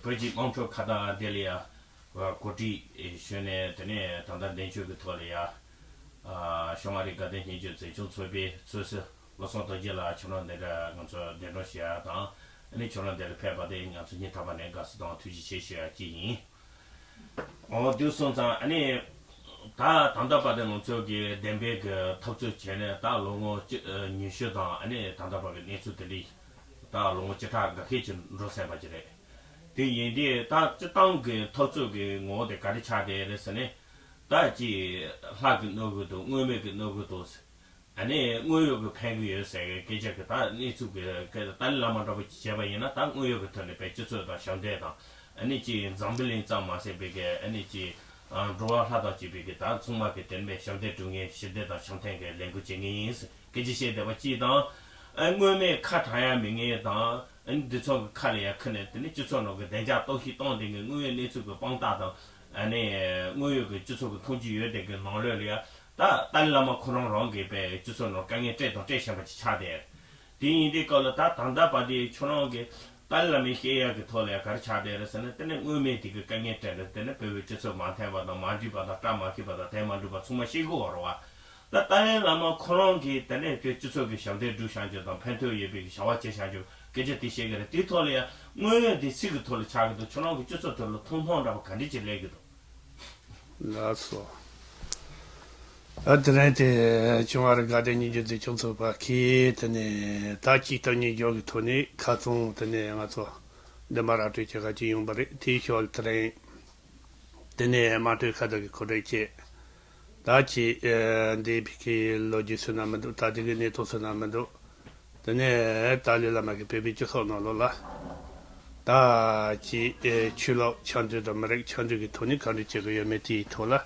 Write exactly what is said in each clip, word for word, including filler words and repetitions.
བོད་ཀྱི་དམངས་ཁྲོད་ཁ་བརྡ་དེ་ལ་ཡ་གོ་སྒྲིག་ཞུས་ནས། དེ་ནས་ད་ལྟ་འདས་མཆོད་ཀྱི་ཐོག་ལ་ཡ་ཞོགས་མ་རི་དགའ་ལྡན་སྙན་བརྒྱུད་འཛིན་སྐྱོང་ཚོགས་པའི་ཚོགས་གཙོ་བློ་བཟང་རྡོ་རྗེ་ལགས་ཁྱོད་རང་འདི་འདྲ་ང་ཚོ་གདན་དྲངས་ཞུ་ཡ་དང་། ཨ་ནི་ཁྱོད་རང་འདིར་ཕེབས་པ་དེ་ང་ཚོ་སྙིང་ཐག་པ་ནས་དགའ་བསུ་དང་ཐུགས་རྗེ་ཆེ་ཞུ་ཡ་གཅིག་ཡིན། འོ་དུས་སོང་ཙང་ཨ་ནི་ད་ད་ལྟ་བར་དུ་ང་ཚོ་གི་བདེན་པའི་གི་འཐབ་རྩོད་བྱས་ནས་ད་ལོ་ངོ་བཅུ་ཨ་ཉི་ཤུ་དང་། ཨ་ནི་ད་ལྟ་བར་གི་གནས་ཚུལ་དེ་འདྲ་ད་ལོ་ངོ་བཅུ་ཕྲག་འགའ་ཤས་ཅིག་འགྲོ་ཟིན་པ་ཅིག་རེད། དེ་ཡིན་དུས་ད་སྤྱིར་བཏང་གི་འཐབ་རྩོད་ཀྱི་ངོ་བོ་དེ་ག་རེ་ཆགས་བསྡད་རེད་ཟེར་ནས། ད་ཅིག་ལྷ་གིས་གནོད་གི་འདུག། མངོན་མེད་ཀྱིས་གནོད་གི་འདུག། ཨ་ནི་དངོས་ཡོད་ཀྱིས་ཕན་གྱི་ཡོད་ཟེར་བའི་སྐད་ཆ་གི་ད་གནས་ཚུལ་གྱི་སྐད། ཏཱ་ལའི་བླ་མ་འདྲ་པོ་བྱས་པ་ཡིན་ན་ད་དངོས་ཡོད་ཀྱི་ཐོག་ནས་དཔེ་སྤྱི་ཚོགས་དང་ཞབས་འདེགས་དང་། ཨ་ནི་ཅིག་འཛམ་བུ་གླིང་ཙམ་མ་ཟད་པའི་གི་ཨ་ནི་ཅིག་ཨ་འགྲོ་བ་ལྷ་དང་བཅས་པའི་གི་ད་ཚང་མ་གི་དེ་ནས་ཞབས་འདེགས་སྒྲུབ་མཁན། ཞི་བདེ་དང་འཆམ་མཐུན་གྱི་ལས་འགུལ་བྱེད་མཁན་ཡིན་ཟེར་སྐད་ཆ་བཤད་བསྡད་པ་གཅིག་དང་། ཨ་མངོན་མེད་ཁ་གྲག་ཡ་མེད་མཁན་དང་། ཨ་ནི་འདི་ཚོ་གི་ཁ་ལ་ཡ་ཁུར་ནས་དེ་ནས་སྤྱི་ཚོགས་ནང་གི་བདེ་འཇགས་གཏོར་བཤིག་གཏོང་བསྡད་མཁན། དངོས་ཡོད་གནས་ཚུལ་གྱི་དཔང་རྟགས་དང་། ཨ་ནི་དངོས་ཡོད་ཀྱི་སྤྱི་ཚོགས་ཀྱི་མཐོང་རྒྱུ་ཡོད་བསྡད་མཁན་ནང་ལོགས་ལ་ཡ། ད་ཏཱ་ལའི་བླ་མ་ཁོ་རང་རང་གིས་དཔེ་སྤྱི་ཚོགས་ནང་དཀའ་ངལ་སྤྲད་དང་སྤྲད་བཞིན་པ་ཅིག་ཆགས་བསྡད། དེ་ཡིན་དུས་སྐབས་ལ་ད་ད་ལྟ་བར་དུ་ཁྱོད་རང་གིས་ཏཱ་ལའི་བླ་མའི་བཤད་ཡག་གི་ཐོག་ལ་ཡང་ག་རེ་ཆགས་བསྡད་རེད་ཟེར་ན། དེ་ནས་མངོན་མེད་དེ་གི་དཀའ་ངལ་སྤྲད་ནས། དེ་ནས་བོད་པའི་སྤྱི་ཚོགས་མ་མཐུན་པ་དང་། མ་འགྲིག་པ་དང་། བཀྲ་མ་ཤིས་པ་དང་། དེ་མ་འགྲིག་པ་ཚང་མ་ཤེས་ཀྱི་ཡོད་རེད་བ། ད་ཏཱ་ལའི་བླ་མ་ཁོ་རང་གིས་དེ་ནས་དེ་སྤྱི་ཚོགས་ཀྱི་ཞབས་འདེགས་སྒྲུབ་བྱ་རྒྱུ་དང་། ཕན་ཐོགས་ཡོད་པའི་གི་བྱ་བ་བྱེད་བྱ་རྒྱུ་སྐད་ཆ་དེ་བཤད་ཀྱི་རེད། དེའི་ཐོག་ལ་ཡང་དངོས་ཡོད་དེ་ཚིག་གི་ཐོག་ལ་ཆགས་ཀྱི་འདུག། ཁྱོད་རང་གི་སྤྱི་ཚོགས་དེ་ལ་ཐུགས་ཕན་འདྲ་པོ་ག་འདྲ་ཅིག་སླེབས་ཀྱི་འདུག། ལགས་སོ། ཨ་དེ་རིང་དེ་ཆུང་བ་རི་དགའ་ལྡན་སྙན་བརྒྱུད་འཛིན་སྐྱོང་ཚོགས་པ་གིས་དེ་ནས་ད་ཅིག་སྟོང་ཉིད་འཇོག་གི་ཐོག་ནས་ཁ་ཚོན་དེ་ནས་ང་ཚོ་འདི་མ་ར་སྤྲོད་བྱེད་ག་ཅིག་ཡོང་པ་རེད། དེའི་ཞོར་དེ་རིང་དེ་ནས་དམངས་ཁྲོད་ཁ་བརྡ་གི་གོ་སྒྲིག་བྱས། ད་ཅིག་ཨ་འདས་པའི་གི་ལོ་རྒྱུས་ཟེར་ན་མི་འདུག། ད་ལྟའི་གི་གནས་སྟངས་ཟེར་ན་མི་འདུག། དེ་ནས་ཏཱ་ལའི་བླ་མ་གིས་བོད་པའི་སྤྱི་ཚོགས་ནང་ལོགས་ལ་ད་ཅིག་ཨེ་ཆོས་ལུགས་ཆགས་འདོད་དང་མི་རིགས་ཆགས་འདོད་ཀྱི་ཐོག་ནས་ག་འདྲ་བྱེད་ཀྱི་ཡོད་མེད་དེའི་ཐོག་ལ་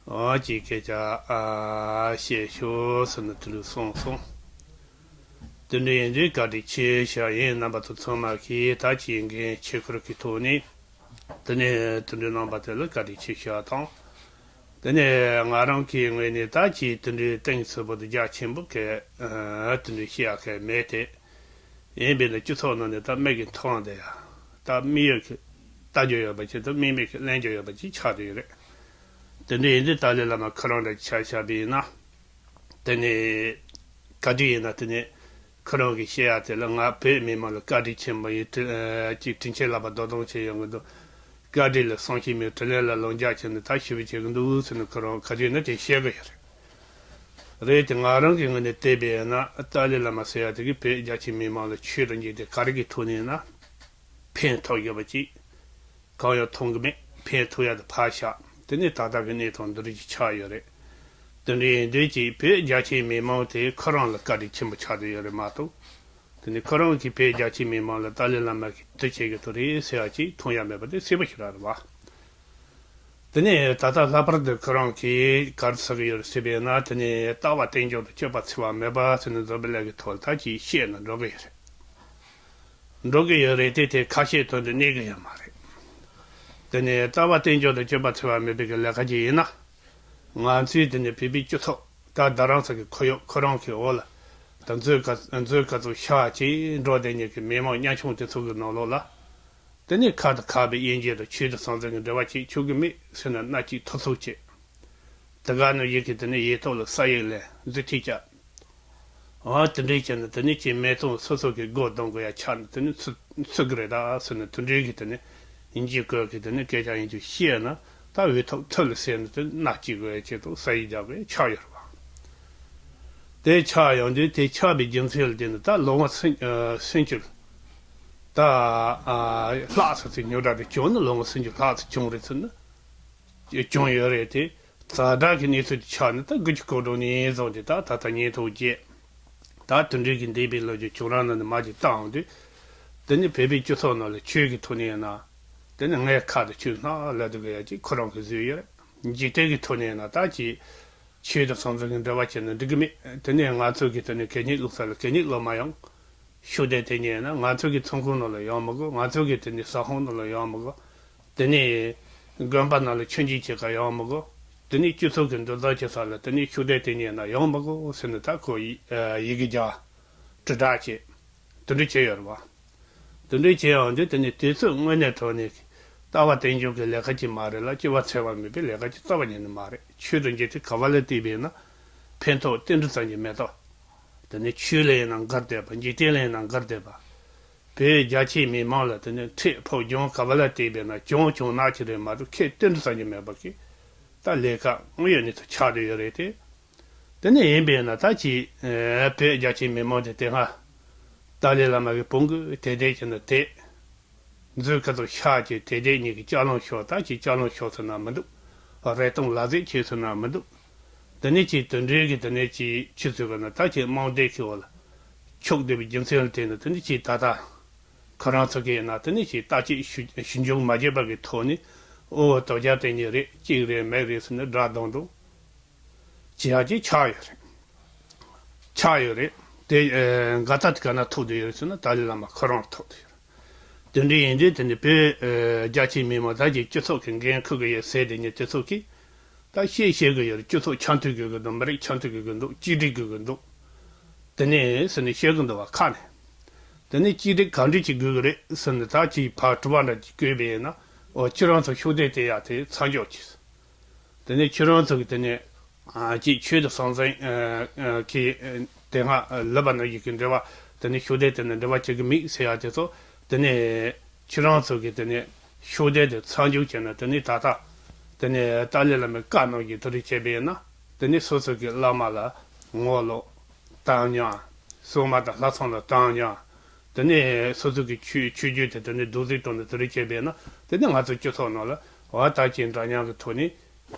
ཨ་ཅིག་སྐད་ཆ་ཨ་བཤད་ཤོག་ཟེར་ནས་དེ་འདྲ་གསུངས་སོང་། དེ་འདྲ་ཡིན་དུས་བཀའ་དྲིན་ཆེ་ཞུ་ཡིན། རྣམ་པ་ཚོ་ཚང་མ་གིས་ད་ཅིག་འགན་ཆེ་ཁུར་གྱི་ཐོག་ནས་དེ་ནས་དེ་འདྲའི་གནང་པ་དེ་ལ་བཀའ་དྲིན་ཆེ་ཞུ་དང་། དེ་ནས་ང་རང་གི་ངོས་ནས་ད་ཅིག་དེ་འདྲའི་གཏིང་ཟབ་པོ་དང་རྒྱ་ཆེན་པོ་གི་ཨ་དེ་འདྲའི་བཤད་ཡག་གི་མེད་དེ། ཡིན་པས་ན་སྤྱི་ཚོགས་ནང་ནས་ད་མིག་གིས་མཐོང་བསྡད་ཡ། ད་མིག་ཡོད་གི་ལྟ་རྒྱུ་ཡོད་པ་ཅིག་དང་། མིག་མེད་གི་ལེན་རྒྱུ་ཡོད་པ་ཅིག་ཆགས་བསྡད་ཡོད་རེད། དེ་འདྲ་ཡིན་དུས་ཏཱ་ལའི་བླ་མ་ཁོ་རང་འདྲ་ཆ་བཞག་པ་ཡིན་ན། དེ་ནས་ག་དུས་ཡིན་ན་དེ་ནས་ཁོ་རང་གིས་བཤད་ཡ་དེ་ལ། ང་བོད་མི་མང་ལ་བཀའ་དྲིན་ཆེན་པོ་ཡིན། དྲིན་ཨ་ཅིག་དྲིན་ཆེན་ལག་པ་རྡོག་རྡོག་བྱས་ཡོང་གི་འདུག། བཀའ་དྲིན་ལ་བསམ་ཤེས་མེད། དྲིན་ལན་ལ་ལོག་འཇགས་བྱས་ནས་ད་ཞུ་བ་བྱེད་ཀྱི་འདུག་ཟེར་ནས་ཁོ་རང་ག་དུས་ཡིན་ན་དེ་བཤད་གི་ཡོད་རེད། རེད་དེ། ང་རང་གི་ངོས་ནས་བལྟས་པས་ན་ཏཱ་ལའི་བླ་མ་ཟེར་ཡ་དེ་གིས་བོད་རྒྱ་ཆེའི་མི་མང་ལ་ཆོས་དང་འབྲེལ་ཏེ་ག་རེ་གི་ཐོག་ནས་ན་ཕན་ཐོགས་ཡོད་པ་ཅིག་གང་ཡང་མཐོང་གི་མེད། ཕན་ཐོགས་ཡ་དེ་ཕར་བཞག། དེ་ནས་ད་ལྟ་གི་གནས་སྟངས་འདི་འདྲ་ཅིག་ཆགས་ཡོད་རེད། དེ་འདྲ་ཡིན་དུས་ཀྱི་བོད་རྒྱ་ཆེའི་མི་མང་དེ་ཁོ་རང་ལ་བཀའ་དྲིན་ཆེན་པོ་ཆགས་བསྡད་ཡོད་རེད་མ་གཏོགས། དེ་ནས་ཁོ་རང་གིས་བོད་རྒྱ་ཆེའི་མི་མང་ལ་ཏཱ་ལའི་བླ་མ་གིས་དེ་བྱེད་ཀྱི་ཐུག་རེད་ཟེར་བ་ཅིག་མཐོང་ཡ་མེད་པ་དེ་གསལ་པོ་ཞེ་དྲག་རེད་བ། དེ་ནས་ད་ལྟ་ལྷག་པར་དུ་ཁོ་རང་གིས་ག་རེ་ཟེར་གྱི་ཡོད་རེད་ཟེར་བས་ན། དེ་ནས་ལྟ་བ་རྟེན་འབྱུང་དང་སྤྱོད་པ་འཚེ་བ་མེད་པ་ཟེར་ནས་འཛམ་བུ་གླིང་གི་ཐོག་ལ་ད་ཅིག་བཤད་ནས་འགྲོ་གི་ཡོད་རེད། འགྲོ་གི་ཡོད་རེད་དེ། དེ་ཁ་བཤད་དོན་དུ་གནས་གི་ཡོད་མ་རེད། དེ་ནས་ལྟ་བ་རྟེན་འབྱུང་དང་སྤྱོད་པ་འཚེ་བ་མེད་པའི་གི་ལས་ཀ་ཅིག་ཡིན་ན། ང་ཚོའི་དེ་ནས་བོད་པའི་སྤྱི་ཚོགས་ད་རྡ་རམ་ས་གི་ཁོར་ཡུག་ཁོ་རང་གི་འོག་ལ་ད་མཛོད་ག་མཛོད་ག་ཚོད་ཤར་ཅིག་འགྲོ་བསྡད་མཁན་གྱི་མི་མང་ཉམ་ཆུང་དེ་ཚོ་གི་ནང་ལོགས་ལ། དེ་ནས་ཁ་དང་ཁ་བའི་དབྱེ་འབྱེད་དང་ཆོས་དང་ཟང་ཟིང་གི་འབྲེལ་བ་བྱེད་ཆོག་གི་མེད་ཟེར་ནས་མནའ་སྐྱེལ་ཐུབ་ཐུབ་བྱེད། དེ་ག་ནས་ཡི་གེ་དེ་ནས་ཡིག་ཐོག་ལ་ས་ཡིག་ལས་འཛུལ་ཐིག་བཅག། འོ་དེ་འདྲའི་བྱས་ནས་དེ་ནས་ཀྱི་མི་ཚང་སོ་སོ་གི་སྒོ་གདོང་གི་ཡ་ཆགས་ནས་དེ་ནས་ཚུད་ཚུད་གི་རེད་ད་ཟེར་ནས། དེ་འདྲའི་གི་དེ་ནས་ཡིན་གྱི་དགོས་གི་དེ་ནས་སྐད་ཆ་ཡིན་གྱི་བཤད་ན། ད་འུ་ཐུག་ཐུག་ལ་ཟེར་ནས་དེ་མནའ་སྐྱེལ་དགོས་ཡ་ཆེད་དུ་ས་ཡིག་རྒྱག་དགོས་ཡ་ཆགས་ཡོད་རེད་བ། དེ་ཆགས་ཡོང་དུས་དེ་ཆགས་པའི་རྒྱུ་མཚན་ལ་བརྟེན་ནས་ད་ལོ་ངོ་སུམ་ཨ་སུམ་ཅུ་ད་ཨ་ལྷག་ཙམ་ཅིག་རྙོག་དྲ་དེ་བྱུང་ནས། ལོ་ངོ་སུམ་ཅུ་ལྷག་ཙམ་བྱུང་རེད་ཟེར་ན། བྱུང་ཡོད་རེད་དེ། ཛ་དྲག་གི་གནས་ཚུལ་དེ་ཆགས་ནས། ད་དགུ་བཅུ་གོ་དྲུག་ནས་བཟུང་སྟེ་ད་ད་ལྟ་ཉིས་སྟོང་བརྒྱད། ད་དེ་འདྲའི་གི་འདས་པའི་ལོ་རྒྱུས་ཁྱོད་རང་ནང་ནས་མར་ཅིག་བཏང་ཡོང་དུས། དེ་ནི་བོད་པའི་སྤྱི་ཚོགས་ནང་ལ་ཆོས་ཀྱི་ཐོག་ནས་ཡིན་ན། དེ་ནི་ངའི་ཁ་དང་ཆུ་སྣ་ལ་འདུག་གི་ཡ་ཅིག་ཁོ་རང་གིས་བཟོས་ཡོད་རེད། འཇིག་རྟེན་གྱི་ཐོག་ནས་ཡིན་ན་ད་ཅིག་ཆོས་དང་ཟང་ཟིང་གི་འབྲེལ་བ་བྱས་ན་འགྲིག་གི་མེད། དེ་ནས་ང་ཚོ་གིས་དེ་ནས་གད་སྙིགས་བླུགས་ས་ལ་གད་སྙིགས་བླུགས་མ་ཡོང་། ཤུགས་ལྡན་དེ་ཉིད་ན་ང་ཚོ་གི་ཚོང་ཁང་ནང་ལ་ཡོང་མི་དགོས། ང་ཚོ་གི་དེ་ནས་ཟ་ཁང་ནང་ལ་ཡོང་མི་དགོས། དེ་ནས་དགོན་པ་ནང་ལ་མཆོད་མཇལ་བྱེད་ག་ཡོང་མི་དགོས། དེ་ནས་སྤྱི་ཚོགས་ཀྱི་འདུ་འཛོམས་བྱེད་ས་ལ་དེ་ནས་ཤུགས་ལྡན་དེ་ཉིད་ན་ཡོང་མི་དགོས་ཟེར་ནས་ད་ཁོ་ཡི་ཡི་གེ་རྒྱག་དྲིལ་བསྒྲགས་བྱས། དེ་འདྲ་བྱས་ཡོད་རེད་བ། དེ་འདྲའི་བྱས་ཡོང་དུས་དེ་ནི་དུས་ཚོད་དངོས་གནས་དྲང་གནས་ཀྱི་ལྟ་བ་རྟེན་འབྱུང་གི་ལས་ཀ་ཅིག་མ་རེད་ལ། སྐྱེ་བ་འཚོལ་བ་མིན་པའི་ལས་ཀ་ཅིག་རྩ་བ་ཉིད་ནས་མ་རེད། ཆོས་དང་འབྲེལ་ཏེ་ག་བ་ལ་བལྟས་པས་ན་ཕན་ཐོགས་ཏིལ་འབྲུ་ཙམ་གྱི་མེ་ཏོག་དེ་ནི་ཆོས་ལ་ཡིན་ན་འགལ་བསྡད་པ། འཇིག་རྟེན་ལ་ཡིན་ན་འགལ་བསྡད་པ། བོད་རྒྱ་ཆེའི་མི་མང་ལ་དེ་ནི་འཕྲེད་ཕོག་གྱོང་ག་བ་ལ་བལྟས་པས་ན་གྱོང་གྱོང་ནག་ཅིག་རེད་མ་གཏོགས་ཁེ་ཏིལ་འབྲུ་ཙམ་གྱི་མེད་པ་གི་ད་ལས་ཀ་དངོས་ཡོད་གནས་ཚུལ་ཆགས་བསྡད་ཡོད་རེད་དེ། དེ་ནས་ཡིན་པས་ན་ད་ཅིག་ཨ་བོད་རྒྱ་ཆེའི་མི་མང་དེ་དེ་སྔ་ཏཱ་ལའི་བླ་མ་གི་བོང་གུ་དེ་དེ་བྱས་ན་དེ་མཛོད་ཁ་ཐུག་ཤག་ཅིག་དེ་དེ་གཉིས་ཀྱི་ལྕགས་ལམ་ཤོར། ད་ཅིག་ལྕགས་ལམ་ཤོར་ཟེར་ན་མི་འདུག་རེ་སྟོང་ལག་རྫས་ཁྱེར་ཟེར་ན་མི་འདུག་དེ་ནས་ཅིག་དེ་འདྲའི་གི་དེ་ནས་ཅིག་ཆུ་ཚོད་གི་ན་ད་ཅིག་དམངས་སྡེ་གི་འོག་ལ་ཆུག་བསྡད་པའི་རྒྱུ་མཚན་ལ་བརྟེན་ནས་དེ་ནས་ཅིག་ད་ལྟ་ཁོ་རང་ཚོ་གི་ཡིན་ན་དེ་ནས་ཅིག་བརྟག་དཔྱད་ཞུ་ཞུ་འཇོག་མ་བྱས་པ་གི་ཐོག་ནས་ཨོ་དོལ་རྒྱལ་དེ་གཉིས་རེད། གཅིག་རེད་མེད་རེད་ཟེར་ནས་སྒྲ་གདོང་གདོང་བྱེད་ཡག་ཅིག་ཆགས་ཡོད་རེད། ཆགས་ཡོད་རེད། དེ་ཨེ་འགལ་རྟགས་དེ་ག་ན་ཐུག་བསྡད་ཡོད་རེད་ཟེར་ན་ཏཱ་ལའི་བླ་མ་ཁོ་རང་ལ་ཐུག་བསྡད་ཡོད་རེད། དེ་འདྲ་ཡིན་དུས་དེ་ནི་བོད་ཨེ་རྒྱ་ཆེའི་མི་མང་ད་ཅིག་སྤྱི་ཚོགས་ཀྱི་འགན་འཁུར་གི་ཡོད་ཟེར་དེ་ཉིད་སྤྱི་ཚོགས་ཀྱིས་ད་བཤད་བཤད་གི་ཡོད་རེད། སྤྱི་ཚོགས་འཆམ་མཐུན་དགོས་གི་འདུག་མི་རིགས་འཆམ་མཐུན་དགོས་གི་འདུག་གཅིག་སྒྲིལ་དགོས་གི་འདུག་དེ་ནས་ཟེར་ནས་བཤད་གི་འདུག་བ། ཁ་ནས་དེ་ནས་གཅིག་སྒྲིལ་ག་འདྲ་ཅིག་དགོས་གི་རེད་ཟེར་ནས་ད་ཅིག་ཕར་དྲི་བ་འདྲ་ཅིག་བཀོད་པ་ཡིན་ན། ཨོ་ཁྱེད་རང་ཚོ་ཤུགས་ལྡན་དེ་ཡག་དེ་མཚམས་འཇོག་གྱིས། དེ་ནས་ཁྱེད་རང་ཚོ་གི་དེ་ནས་ཨ་ཅིག་ཆོས་དང་ཟང་ཟིང་ཨ་ཨ་གི་ཨ་དེ་སྔ་ཨ་ལབ་པ་ནང་བཞིན་གྱི་འབྲེལ་བ་དེ་ནས་ཤུགས་ལྡན་དེ་ནས་འབྲེལ་བ་བྱེད་གི་མེད་ཟེར་ཡག་དེ་ཚོ་དེ་ནས་ཁྱེད་རང་ཚོ་གི་དེ་ནས་ཤུགས་ལྡན་དེ་མཚམས་འཇོག་བྱས་ན། དེ་ནས་ད་ལྟ་དེ་ནས་ཏཱ་ལའི་བླ་མའི་བཀའ་གནང་བཞིན་དེ་རིགས་བྱས་པས་ན། དེ་ནས་སོ་སོ་གི་བླ་མ་ལ་ངོ་ལོག་བཏང་མྱོང་། སྲུང་མ་དང་ལྷ་ཚོགས་ལ་བཏང་མྱོང་། དེ་ནས་སོ་སོ་གི་ཆོས་ཆོས་བརྒྱུད་དེ་དེ་ནས་རྡོག་རྫིས་བཏང་ནས་དེ་རིགས་བྱས་པས་ན། དེ་ནས་ང་ཚོ་སྤྱི་ཚོགས་ནང་ལ་འོ་ད་ཅིག་འདྲ་མཉམ་གི་ཐོག་ནས་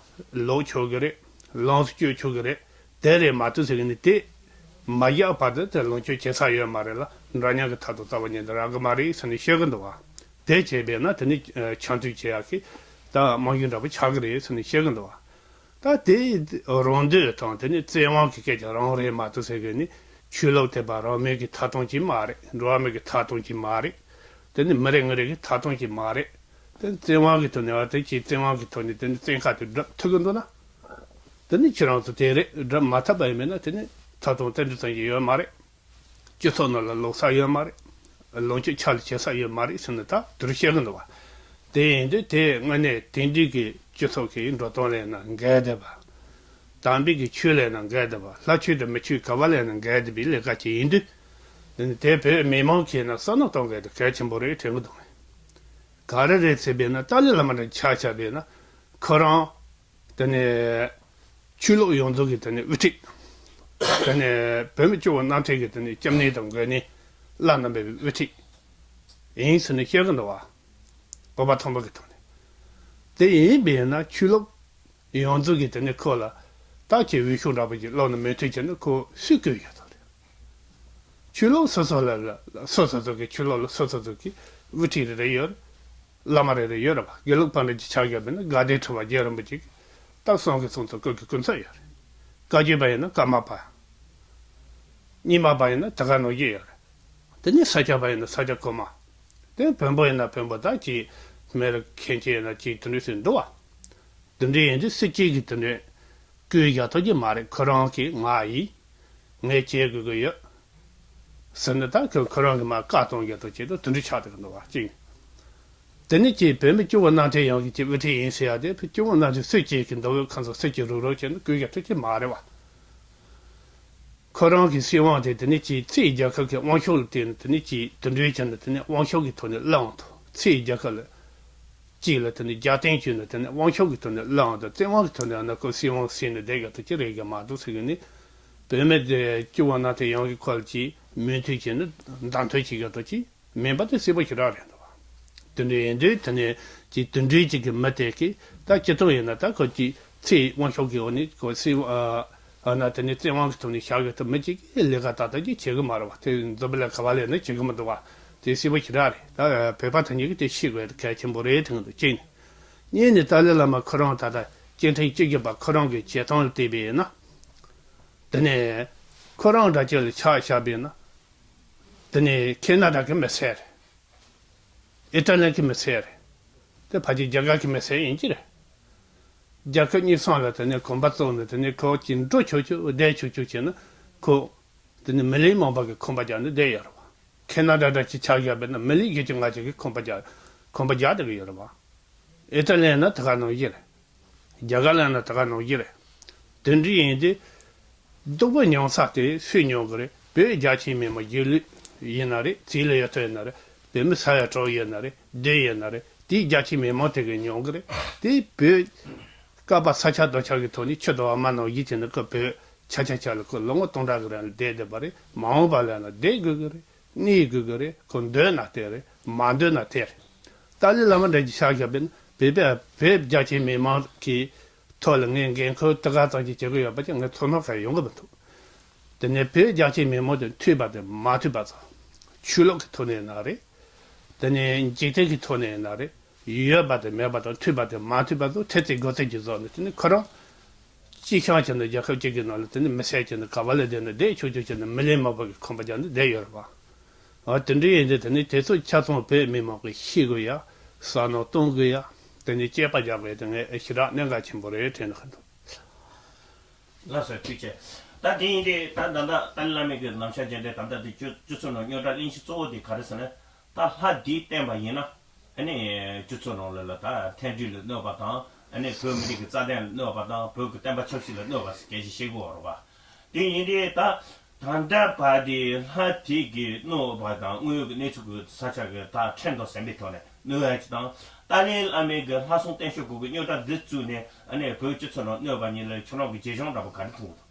ལོག་ཆོག་གི་རེད། ལོངས་སུ་སྤྱོད་ཆོག་གི་རེད། དེ་རེད་མ་གཏོགས་ཟེར་གི་ནི་དེ་མ་བཞག་བར་དུ་དེ་ལོངས་སྤྱོད་བྱེད་ས་ཡོད་མ་རེད་ལ། འདྲ་མཉམ་གི་ཐོག་ཏུ་རྩ་བ་ཉིད་དུ་རག་གི་མ་རེད་ཟེར་ནས་བཤད་གི་འདུག་བ། དེ་བྱས་པས་ན་དེ་ནི་ཨ་འཆམ་མཐུན་བྱེད་ཡག་གི་ད་རྨང་གཞི་འདྲ་པོ་ཆགས་གི་རེད་ཟེར་ནས་བཤད་གི་འདུག་བ། ད་དེ་རང་འདོད་དང་དེ་ནི་བཙན་དབང་གི་སྐད་ཆ་རང་རེད་མ་གཏོགས་ཟེར་གི་ནི་ཆོས་ལུགས་དེ་པ་རང་མོས་ཀྱི་ཐོབ་ཐང་ཅིག་མ་རེད། འགྲོ་བ་མི་གི་ཐོབ་ཐང་ཅིག་མ་རེད། དེ་ནི་མི་རེ་ངོ་རེ་གི་ཐོབ་ཐང་ཅིག་མ་རེད། དེ་བཙན་དབང་གི་ཐོག་ནས་བ་དེ་ཅིག་བཙན་དབང་གི་ཐོག་ནས་དེ་ནི་བཙན་ཁ་དེ་སྒྲུབ་ཐུབ་གི་འདུག་ན། དེ་ནི་ཁྱེད་རང་ཚོ་དེ་རེད། སྒྲུབ་མ་ཐུབ་པ་ཡིན་མིན་ན་དེ་ནི་ཐོབ་ཐང་དེ་འདྲ་ཙམ་ཞིག་ཡོད་མ་རེད། སྤྱི་ཚོགས་ནང་ལ་ལོག་ས་ཡོད་མ་རེད། ལོངས་སྤྱོད་ཆ་ལ་བྱེད་ས་ཡོད་མ་རེད་ཟེར་ནས་ད་དེ་རུ་བཤད་གི་འདུག་བ། དེ་ཡིན་དུས་དེ་དངོས་གནས་དེང་དུས་ཀྱི་སྤྱི་ཚོགས་ཀྱི་འགྲོ་སྟངས་ལས་ན་འགལ་བསྡད་པ། དམ་པའི་གི་ཆོས་ལས་ན་འགལ་བསྡད་པ། ལྷ་ཆོས་དང་མི་ཆོས་ག་བ་ལས་ན་འགལ་བསྡད་པའི་ལས་ཀ་ཅིག་ཡིན་དུས། དེ་ནི་དེ་བོད་མི་མང་གིས་ན་བསམ་བློ་གཏོང་དགོས་དེ་གལ་ཆེན་པོ་རེད་དྲན་གི་འདུག་ག་རེ་རེད་ཟེར་བས་ན་ཏཱ་ལའི་བླ་མ་འདྲ་ཆ་བཞག་པས་ན་ཁོ་རང་དེ་ནས་ཆོས་ལུགས་ཡོངས་རྫོགས་ཀྱི་དེ་ནས་དབུ་ཁྲིད། དེ་ནས་བོད་མི་སྤྱི་བོ་རྣམ་འཕྲུལ་གྱི་དེ་ནས་སྐྱབས་གནས་དང་འགོས་ནས་བླ་ན་མེད་པའི་དབུ་ཁྲིད་ཡིན་ཟེར་ནས་བཤད་གི་འདུག་བ། སྤོབས་པ་མཐོན་པོ་གི་ཐོག་ནས། དེ་ཡིན་པས་ན་ཆོས་ལུགས་ཡོངས་རྫོགས་ཀྱི་དེ་ནས་ཁོ་ལ་ད་ཁྱེད་འོས་ཤོག་འདྲ་པོ་ཅིག་སློག་ནས་མོས་མཐུན་བྱས་ན་ཁོ་སུས་བསྐོས་ཡོད་དམ་རེད། ཆོས་ལུགས་སོ་སོ་ལ་ལ་སོ་སོ་སོ་གི་ཆོས་ལུགས་ལ་སོ་སོ་སོ་གི་དབུ་ཁྲིད་རེ་རེ་ཡོད། བླ་མ་རེ་རེ་ཡོད་རེད་པ། དགེ་ལུགས་པ་འདྲ་ཅིག་ཆགས་ཡོད་པས་ན་དགའ་ལྡན་ཁྲི་པ་རྗེ་རིན་པོ་ཆེ་གི་ད་གསུང་གི་གསུང་ཚོ་སྐུ་གི་སྐུ་ཚབ་ཡོད་རེད། བཀའ་བརྒྱུད་པ་ཡིན་ན་ཀརྨ་པ། རྙིང་མ་པ་ཡིན་ན་དེ་ག་ནང་བཞིན་ཡོད་རེད། དེ་ནས་ས་སྐྱ་པ་ཡིན་ན་ས་སྐྱ་གོང་མ། དེ་བོན་པོ་ཡིན་ན་བོན་པོ་ད་ཅིག་སྨན་རི་མཁན་ཆེན་ཡིན་ན་ཅིག་དེ་འདྲ་ཞིག་འདུག་བ། དེ་འདྲ་ཡིན་དུས་སྲིད་སྤྱི་གི་དེ་འདྲ་བསྐོས་རྒྱག་ཐུབ་ཀྱི་མ་རེད། ཁོ་རང་གིས་ང་ཡིན། ངས་བྱེད་དགོས་ཀྱི་ཡོད། ཟེར་ནས་ད་ཁོ་ཁོ་རང་གིས་མར་བཀའ་གཏོང་རྒྱག་ཐུབ་ཀྱི་འདུག་དེ་འདྲ་ཆགས་བསྡད་ཀྱི་འདུག་བ་གཅིག་དེ་ནས་ཀྱི་བོད་མི་སྐྱོ་བོ་རྣམ་འཕྲུལ་ཡོངས་ཀྱི་ཀྱི་དབུ་ཁྲིད་ཡིན་ཟེར་ཡག་དེ་བོད་སྐྱོ་བོ་རྣམ་འཕྲུལ་སྲིད་སྤྱི་གི་མདོ་དབུས་ཁམས་གསུམ་སྲིད་སྤྱི་རུག་རུག་བྱས་ནས་བསྐོས་རྒྱག་ཐུབ་ཀྱི་མ་རེད་བ། ཁོ་རང་གི་སྲིད་དབང་དེ་དེ་ནས་ཀྱི་ཕྱིའི་རྒྱལ་ཁབ་ཀྱི་དབང་ཤུགས་ལ་བརྟེན་ནས་དེ་ནས་ཀྱི་དེ་འདྲའི་བྱས་ནས་དེ་ནས་དབང་ཤུགས་ཀྱི་ཐོག་ནས་བླངས་ཐུབ། ཕྱིའི་རྒྱལ་ཁབ་ལ་གཅིག་ལ་དེ་ནས་རྒྱབ་རྟེན་བྱས་ནས་དེ་ནས་དབང་ཤུགས་ཀྱི་ཐོག་ནས་བླངས་ཐུབ། བཙན་དབང་གི་ཐོག་ནས་ཡང་ན་ཁོ་སྲིད་དབང་ཟིན་ནས་བསྡད་ཡག་ཐུབ་ཀྱི་རེད་གི་མ་གཏོགས་ཟེར་གི་ནི། བོད་མི་དེ་སྐྱོ་བོ་རྣམ་འཕྲུལ་ཡོངས་ཀྱི་ཁོ་ལ་ཅིག་མོས་མཐུན་བྱས་ནས་བདག་མཐུན་བྱེད་ཡག་ཐུབ་ཀྱི་མིན་པ་དེ་གསལ་པོ་ཞེ་དྲག་རེད་འདུག་བ། དེ་འདྲ་ཡིན་དུས་དེ་ནས་ཀྱི་དེ་འདྲའི་ཅིག་གི་མི་དེ་གིས་ད་སྤྱི་ཚོགས་ཡིན་ན་ད་ཁོ་ཀྱི་ཕྱིའི་དབང་ཤུགས་ཀྱི་འོག་ནས་ཁོ་སྲིད་ཨ་ཨ་ན་དེ་ནས་བཙན་དབང་གི་ཐོག་ནས་བཞག་ཡག་ཐུབ་མི་ཅིག་གིས་ལས་ཀ་ཏག་ཏག་ཅིག་བྱེད་གི་མ་རེད་བ། དེ་འཛམ་བུ་གླིང་ག་བ་ལ་ཡིན་ན་བྱེད་གི་མི་འདུག་བ། དེ་གསལ་པོ་ཞེ་དྲག་རེད། ད་བོད་པ་དེ་གཉིས་ཀྱིས་དེ་ཤེས་དགོས་གལ་ཆེན་པོ་རེད་དྲན་གི་འདུག་གཅིག་ནས། གཉིས་ནས་ཏཱ་ལའི་བླ་མ་ཁོ་རང་ད་ལྟ་སྐྱེ་ཕྲེང་བཅུ་བཞི་པ་ཁོ་རང་གི་བྱེད་སྟངས་ལ་བལྟས་པ་ཡིན་ན། དེ་ནས་ཁོ་རང་འདྲ་ཅིག་ལ་ཆ་བཞག་པ་ཡིན་ན། དེ་ནས་ཁེ་ན་ཌ་གི་མི་སེར་རེད། ཨི་ཊ་ལི་གི་མི་སེར་རེད། དེ་ཕལ་ཆེར་རྒྱ་གར་གི་མི་སེར་ཡིན་གྱི་རེད། རྒྱལ་ཁབ་གཉིས་སྲང་ལ་དེ་ནས་གོམ་པ་བཙུགས་ནས་དེ་ནས་ཁོ་ཅིག་འགྲོ་ཆོག་ཆོག་བསྡད་ཆོག་ཆོག་བྱས་ན་ཁོ་དེ་ནས་མི་ལུས་མང་པོ་གི་ཁང་པ་རྒྱག་ནས་བསྡད་ཡོད་རེད་བ། ཁེ་ན་ཌ་འདྲ་ཅིག་ཆ་བཞག་པ་ཡིན་ན་མི་ལི་བཞི་བཅུ་ང་གཅིག་གིས་ཁང་པ་རྒྱག་ཁང་པ་རྒྱག་བསྡད་ཀྱི་ཡོད་རེད་པ། ཨི་ཏ་ལི་ཡིན་ན་དེ་ག་ནང་བཞིན་རེད། རྒྱ་གར་ལ་ཡིན་ན་དེ་ག་ནང་བཞིན་རེད། དེ་འདྲ་ཡིན་དུས། སྡུག་པོ་མྱོང་ས་དེ་སུས་མྱོང་གི་རེད། བོད་རྒྱ་ཆེའི་མི་མང་གཞིས་ལུས་ཡིན་ན་རེད། རྩིས་ལ་ཡོད་ཐོ་ཡིན་ན་རེད། བོད་མི་ས་ཡ་དྲུག་ཡོད་ན་རེད། བདུན་ཡོད་ན་རེད། དེའི་རྒྱ་ཆེའི་མི་མང་དེ་གིས་མྱོང་གི་རེད། དེ་བོད་ཀ་པ་ས་ཆ་རྡོ་ཆག་གི་ཐོག་ནས་ཆུ་དང་འོ་མ་ནང་བཞིན་བྱས་ནས་ཁོ་བོད་ཆ་ཆ་ཆ་ལ་ཁོ་ལོ་ངོ་སྟོང་ཕྲག་གི་རིང་ལ་བསྡད་བསྡད་པ་རེད། མ་འོངས་པ་ལ་ཡང་བསྡད་དགོས་ཀྱི་རེད། གནས་དགོས་ཀྱི་རེད། ཁོ་འདོད་ན་དེ་རེད། མ་འདོད་ན་དེ་རེད། ཏཱ་ལའི་བླ་མ་འདྲ་ཅིག་ཆགས་བཞག་པས་ན་བོད་པའི་བོད་རྒྱ་ཆེའི་མི་མང་གི་ཐོག་ལ་ངས་འགན་ཁུར་དེ་ག་ཙམ་ཞིག་བྱེད་ཀྱི་ཡོད་པ་ཅིག་ངས་ཚོར་སྣང་གང་ཡོང་གི་མི་འདུག་དེ་ནས་བོད་རྒྱ་ཆེའི་མི་མང་དེ་མཐུན་པ་དང་མ་མཐུན་པ་ཚོ། ཆོས་ལུགས་ཀྱི་ཐོག་ནས་ཡིན་ན་རེད། དེ་ནས་འཇིག་རྟེན་གྱི་ཐོག་ནས་ཡིན་ན་རེད། ཡོད་པ་དང་མེད་པ་དང་མཐུན་པ་དང་མ་མཐུན་པ་ཚོ་ཐེར་ཚེ་དགུ་ཚེ་གྱིས་བཟོས་ནས། དེ་ནས་ཁོ་རང་གཅིག་བྱས་ན་རྒྱལ་ཁབ་གཅིག་གི་ནང་ལ་དེ་ནས་མི་སེར་གྱི་ནང་ག་བ་ལ་བསྡད་ན་བསྡད་ཆོག་ཆོག་བྱས་ནས་མི་ལས་མང་པོ་གི་ཁང་པ་རྒྱག་ནས་བསྡད་ཡོད་རེད་པ། འོ་དེ་འདྲ་ཡིན་དུས་དེ་ནས་དེ་ཚོ་ཆ་ཚང་བོད་མི་མང་གིས་ཤེས་དགོས་ཡ། བསམ་བློ་གཏོང་དགོས་ཡ། དེ་ནས་དཔྱད་པ་རྒྱག་དགོས་ཡ་དེ་ངས་ཞེ་དྲག་གནད་འགག་ཆེན་པོ་རེད་དྲན་གི་འདུག་ལགས་སོ། ཐུགས་རྗེ་ཆེ། ད་དེ་ཡིན་དུས་ད་ད་ལྟ་ཏཱ་ལའི་བླ་མའི་གི་རྣམ་གཞག་བྱས་ཏེ་ད་ལྟ་དེ་སྤྱི་སྤྱི་ཚོགས་ནང་རྙོག་དྲ་གླེང་གཞི་གཙོ་བོ་དེ་ག་རེ་ཟེར་ན། ད་ལྷ་འདིས་བསྟན་པ་ཡིན་ན། ཨ་ནི་སྤྱི་ཚོགས་ནང་ལ་ལ་ད་མཐུན་སྒྲིལ་ལ་གནོད་པ་དང་། ཨ་ནི་བོད་མི་རིགས་ཀྱི་རྩ་དོན་ལ་གནོད་པ་དང་། བོད་ཀྱི་བསྟན་པ་ཆབ་སྲིད་ལ་གནོད་པ་སྐད་ཆ་བཤད་ཀྱི་ཡོད་རེད་པ། དེ་ཡིན་དུས་ད་ད་ལྟ་བར་དེ་ལྷ་དེ་གིས་གནོད་པ་དང་དངོས་ཡོད་ཀྱི་གནས་ཚུལ་གྱི་ས་ཆ་གི་ད་ཁྲིམས་དང་ཟིན་པའི་ཐོག་ནས་གནོད་ཡ་ཅིག་དང་། ཏཱ་ལའི་བླ་མའི་གི་ལྷ་སྲུང་བརྟན་བཞུགས་སྐོར་གྱི་རྙོག་དྲ་འདི་བཙུགས་ནས་ཨ་ནི་བོད་སྤྱི་ཚོགས་ནང་གནོད་པ་གཉིས་ལ་ཁྱོད་རང་གི་རྗེས་བཟུང་འདྲ་པོ་ག་རེ་མཐོང་གི་འདུག་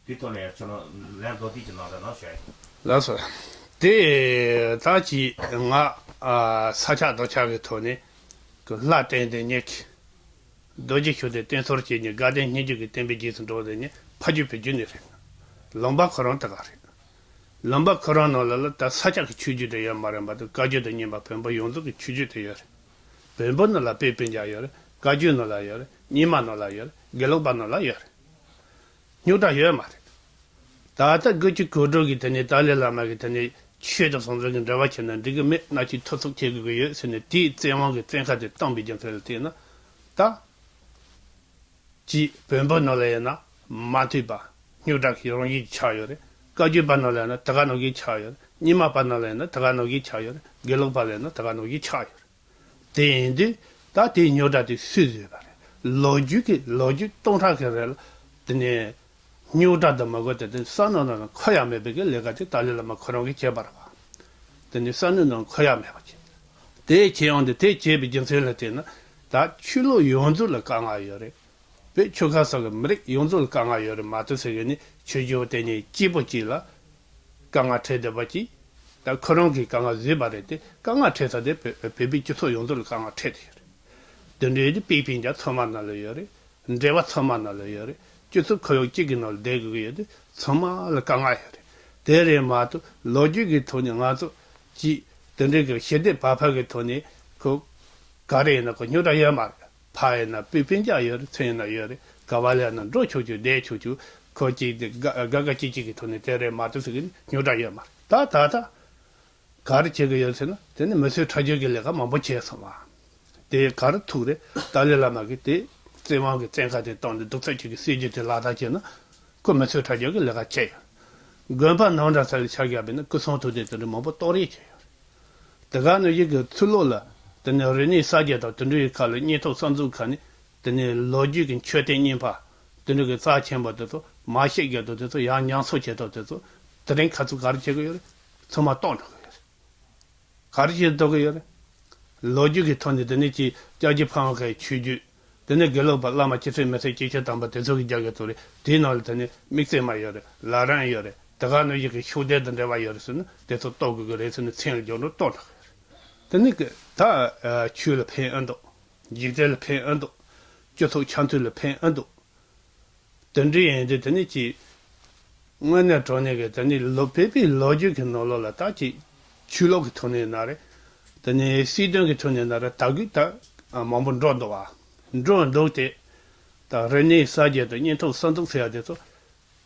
དེ་ཐོག་ལ་ཡང་ཁྱོད་རང་ལན་མདོར་བསྡུས་ཀྱི་ནང་དུ་གནང་ཞུ་ཡ་ཡིན། ལགས་སོ། དེ་ད་ཅིག་ང་ཨ་ས་ཆ་རྡོ་ཆག་གི་ཐོག་ནས་ཀྱི་ལྷ་བསྟེན་ཏེ་ཉེ་གི་རྡོ་རྗེ་ཤུགས་ལྡན་བསྟེན་ཚུལ་བྱས་ནས་དགའ་ལྡན་སྙན་བརྒྱུད་ཀྱི་བསྟན་པའི་རྗེས་སུ་འགྲོ་སྟེ་ནས་ཕ་རྒྱུད་བུ་རྒྱུད་ནས་རེད། ལུང་པ་ཁོ་རང་དེ་ག་རེད། ལུང་པ་ཁོ་རང་ནང་ལ་ལ་ད་ས་ཆ་གི་ཆོས་བརྒྱུད་དེ་ཡོད་མ་རེད་པ། དེ་བཀའ་བརྒྱུད་དང་རྙིང་པ་བོན་པོ་ཡོངས་རྫོགས་ཀྱི་ཆོས་བརྒྱུད་དེ་ཡོད་རེད། བོན་པོ་ནང་ལ་དཔེ་སྤུན་ཀྱག་ཡོད་རེད། བཀའ་བརྒྱུད་ནང་ལ་ཡོད་རེད། རྙིང་མ་ནང་ལ་ཡོད་རེད། དགེ་ལུགས་པ་ནང་ལ་ཡོད་རེད། རྙོག་དྲ་ཡོད་མ་རེད། ད་ལྟ་དགུ་བཅུ་གོ་དྲུག་གི་དེ་ནས་ཏཱ་ལའི་བླ་མ་གི་དེ་ནས་ཆོས་དང་ཟང་ཟིང་གི་འབྲེལ་བ་བྱས་ན་འགྲིག་གི་མེད། མནའ་བཅད་ཐུབ་ཚོད་བྱེད་དགོས་ཀྱི་ཡོད་ཟེར་ནས་དེའི་བཙན་དབང་གི་བཙན་ཁ་དེ་བཏང་པའི་རྒྱུ་མཚན་ལ་བལྟས་ན། ད་ཅིག་བོན་པོ་ནང་ལ་ཡིན་ན་མ་མཐུན་པ་རྙོག་དྲ་གི་རང་བཞིན་ཆགས་ཡོད་རེད། བཀའ་བརྒྱུད་པ་ནང་ལ་ཡིན་ན་དེ་ག་ནང་བཞིན་ཆགས་ཡོད་རེད། རྙིང་མ་པ་ནང་ལ་ཡིན་ན་དེ་ག་ནང་བཞིན་ཆགས་ཡོད་རེད། དགེ་ལུགས་པ་ལ་ཡིན་ན་དེ་ག་ནང་བཞིན་ཆགས་ཡོད་རེད། དེ་ཡིན་དུས་ད་དེའི་རྙོག་དྲ་དེ་སུས་བཟོས་པ་རེད། ལོ་རྒྱུས་ཀྱི་ལོ་རྒྱུས་སྟོང་ཕྲག་གི་རིང་ལ་དེ་ནས་རྙོག་དྲ་དང་མ་གོ་དེ་དེ་བསམ་བློ་ནང་ལ་འཁོར་ཡ་མེད་པའི་གི་ལས་ཀ་དེ་ཏཱ་ལའི་བླ་མ་ཁོ་རང་གིས་བྱས་པ་རེད་པ། དེ་ནས་བསམ་བློ་ནང་འཁོར་ཡ་མེད་པ་བྱས། དེ་བྱས་ཡོང་དུས་དེ་བྱས་པའི་རྒྱུ་མཚན་ལ་བལྟས་ན་ད་ཆོས་ལུགས་ཡོངས་རྫོགས་ལ་དཀའ་ངལ་ཡོད་རེད། བོད་ཆོལ་ཁ་གསུམ་གི་མི་རིགས་ཡོངས་རྫོགས་ལ་དཀའ་ངལ་ཡོད་རེད་མ་གཏོགས་ཟེར་གི་ནི་ཆོས་བརྒྱུད་དེ་ནས་གཅིག་པོ་གཅིག་ལ་དཀའ་ངལ་འཕྲད་བསྡད་པ་གཅིག་ད་ཁོ་རང་གིས་དཀའ་ངལ་བཟོས་པ་རེད་དེ། དཀའ་ངལ་འཕྲད་ས་དེ་བོད་བོད་པའི་སྤྱི་ཚོགས་ཡོངས་རྫོགས་ལ་དཀའ་ངལ་འཕྲད་དེ་ཡོད་རེད། དེ་འདྲའི་དེ་དཔེ་སྤུན་ཀྱག་ཚང་མ་ནང་ལ་ཡོད་རེད། འབྲེལ་བ་ཚང་མ་ནང་ལ་ཡོད་རེད། སྤྱི་ཚོགས་ཁོར་ཡུག་གཅིག་གི་ནང་ལ་བསྡད་དགོས་ཀྱི་ཡོད་དུས་ཚང་མ་ལ་དཀའ་ངལ་ཡོད་རེད། དེ་རེད་མ་གཏོགས་ལོ་རྒྱུས་ཀྱི་ཐོག་ནས་ང་ཚོ་གཅིག་དེ་འདྲའི་གི་ཞི་བདེ་བག་ཕེབས་ཀྱི་ཐོག་ནས་ཁོ་ག་རེ་ཡིན་ན་ཁོ་རྙོག་དྲ་ཡོད་མ་རེད། ཕ་ཡིན་ན་སྤུན་སྤུན་ཀྱག་ཡོད་རེད། ཚེ་ཡིན་ན་ཡོད་རེད། ག་བ་ལ་ཡིན་ན་འགྲོ་ཆོག་ཆོག་བསྡད་ཆོག་ཆོག་ཁོ་གཅིག་དེ་དགའ་དགའ་དགའ་སྐྱིད་སྐྱིད་ཀྱི་ཐོག་ནས་དེ་རེད་མ་གཏོགས་ཟེར་གི་རྙོག་དྲ་ཡོད་མ་རེད། ད་ད་ད་ག་རེ་བྱེད་ཀྱི་ཡོད་ཟེར་ན་དེ་ནི་མི་གསོད་ཁྲག་སྦྱོར་གྱི་ལས་ཀ་མང་པོ་བྱས་སོང་བ། དེ་ག་རེ་ཐུག་རེད། ཏཱ་ལའི་བླ་མ་གིས་དེ་བཙན་དབང་གི་བཙན་ཁ་དེ་བཏང་ནས་སྡུག་རྩུབ་ཅིག་གི་སྲིད་ཇུས་དེ་ལག་བསྟར་བྱས་ན་ཁོ་མི་གསོད་ཁྲག་སྦྱོར་གྱི་ལས་ཀ་བྱས་ཡོད། དགོན་པ་ནང་འདྲ་ས་ལ་ཆ་བཞག་པས་ན་སྐུ་གསུང་ཐུགས་རྟེན་དེ་འདྲ་མང་པོ་གཏོར་རེས་བྱས་ཡོད་རེད། དེ་ག་ནང་བཞིན་གྱི་ཚུར་ལོག་ལ་དེ་ནས་རིག་གནས་གསར་བརྗེ་དང་དེ་འདྲའི་ཁ་ལ་བརྙན་ཐུང་གསར་འཛུགས་ཁ་ནས་དེ་ནས་ལོ་རྒྱུས་ཀྱི་མཆོད་རྟེན་རྙིང་པ་དེ་འདྲ་གི་རྩ་ཆེན་པོ་དེ་ཚོ་མ་ཤེས་རྒྱུ་དང་དེ་ཚོ་ཡང་ཉམས་གསོ་བྱེད་སྟངས་དེ་ཚོ་དེ་རིང་ཁ་ཚུར་ག་རེ་བྱེད་ཀྱི་ཡོད་རེད། ཚང་མ་གཏོར་འགྲོ་གི་ཡོད་རེད། ག་རེ་བྱེད་འདོད་ཀྱི་ཡོད་རེད། ལོ་རྒྱུས་ཀྱི་ཐོག་ནས་དེ་ནས་ཀྱི་སྐྱབས་རྗེ་ཕ་བོང་ཁའི་ཆོས་བརྒྱུད། དེ་ནས་དགེ་ལུགས་པ་བླ་མ་སྤྱི་སྲིད་མི་སྲིད་སྐྱེས་ཆེན་དམ་པ་དེ་ཚོ་གི་རྒྱབ་ཀྱི་ཐོག་རེད། དེའི་ནང་ལ་དེ་ནས་དམིགས་བརྩེ་མ་ཡོད་རེད། ལ་རང་ཡོད་རེད། དེ་ག་ནང་བཞིན་གྱི་ཤུགས་ལྡན་དང་འབྲེལ་བ་ཡོད་རེད་ཟེར་ན་དེ་ཚོ་གཏོར་དགོས་ཀྱི་རེད་ཟེར་ནས་མཚན་ལ་སྦྱོར་འགྲོ་གཏོར་འགྲོ་གི་རེད། དེ་ནས་ཀྱི་ད་ཆོས་ལ་ཕན་ཨེ་འདུག་འཇིག་རྟེན་ལ་ཕན་ཨེ་འདུག་སྤྱི་ཚོགས་འཆམ་མཐུན་ལ་ཕན་ཨེ་འདུག་དེ་འདྲ་ཡིན་དུས་དེ་ནི་ཅིག་དངོས་གནས་དྲང་གནས་ཀྱི་དེ་ནི་ལོ་བོད་པའི་ལོ་རྒྱུས་ཀྱི་ནང་ལོགས་ལ་ད་ཅིག་ཆོས་ལུགས་ཀྱི་ཐོག་ནས་ན་རེད། དེ་ནི་སྲིད་དོན་གྱི་ཐོག་ནས་ན་རེད། དར་རྒུད་ད་མང་པོ་འགྲོ་འདུག་བ། འགྲོ་འདུག་སྟེ། ད་རིག་གནས་གསར་བརྗེ་དང་བརྙན་ཐུང་གསར་འཛུགས་ཟེར་ཡ་དེ་ཚོ་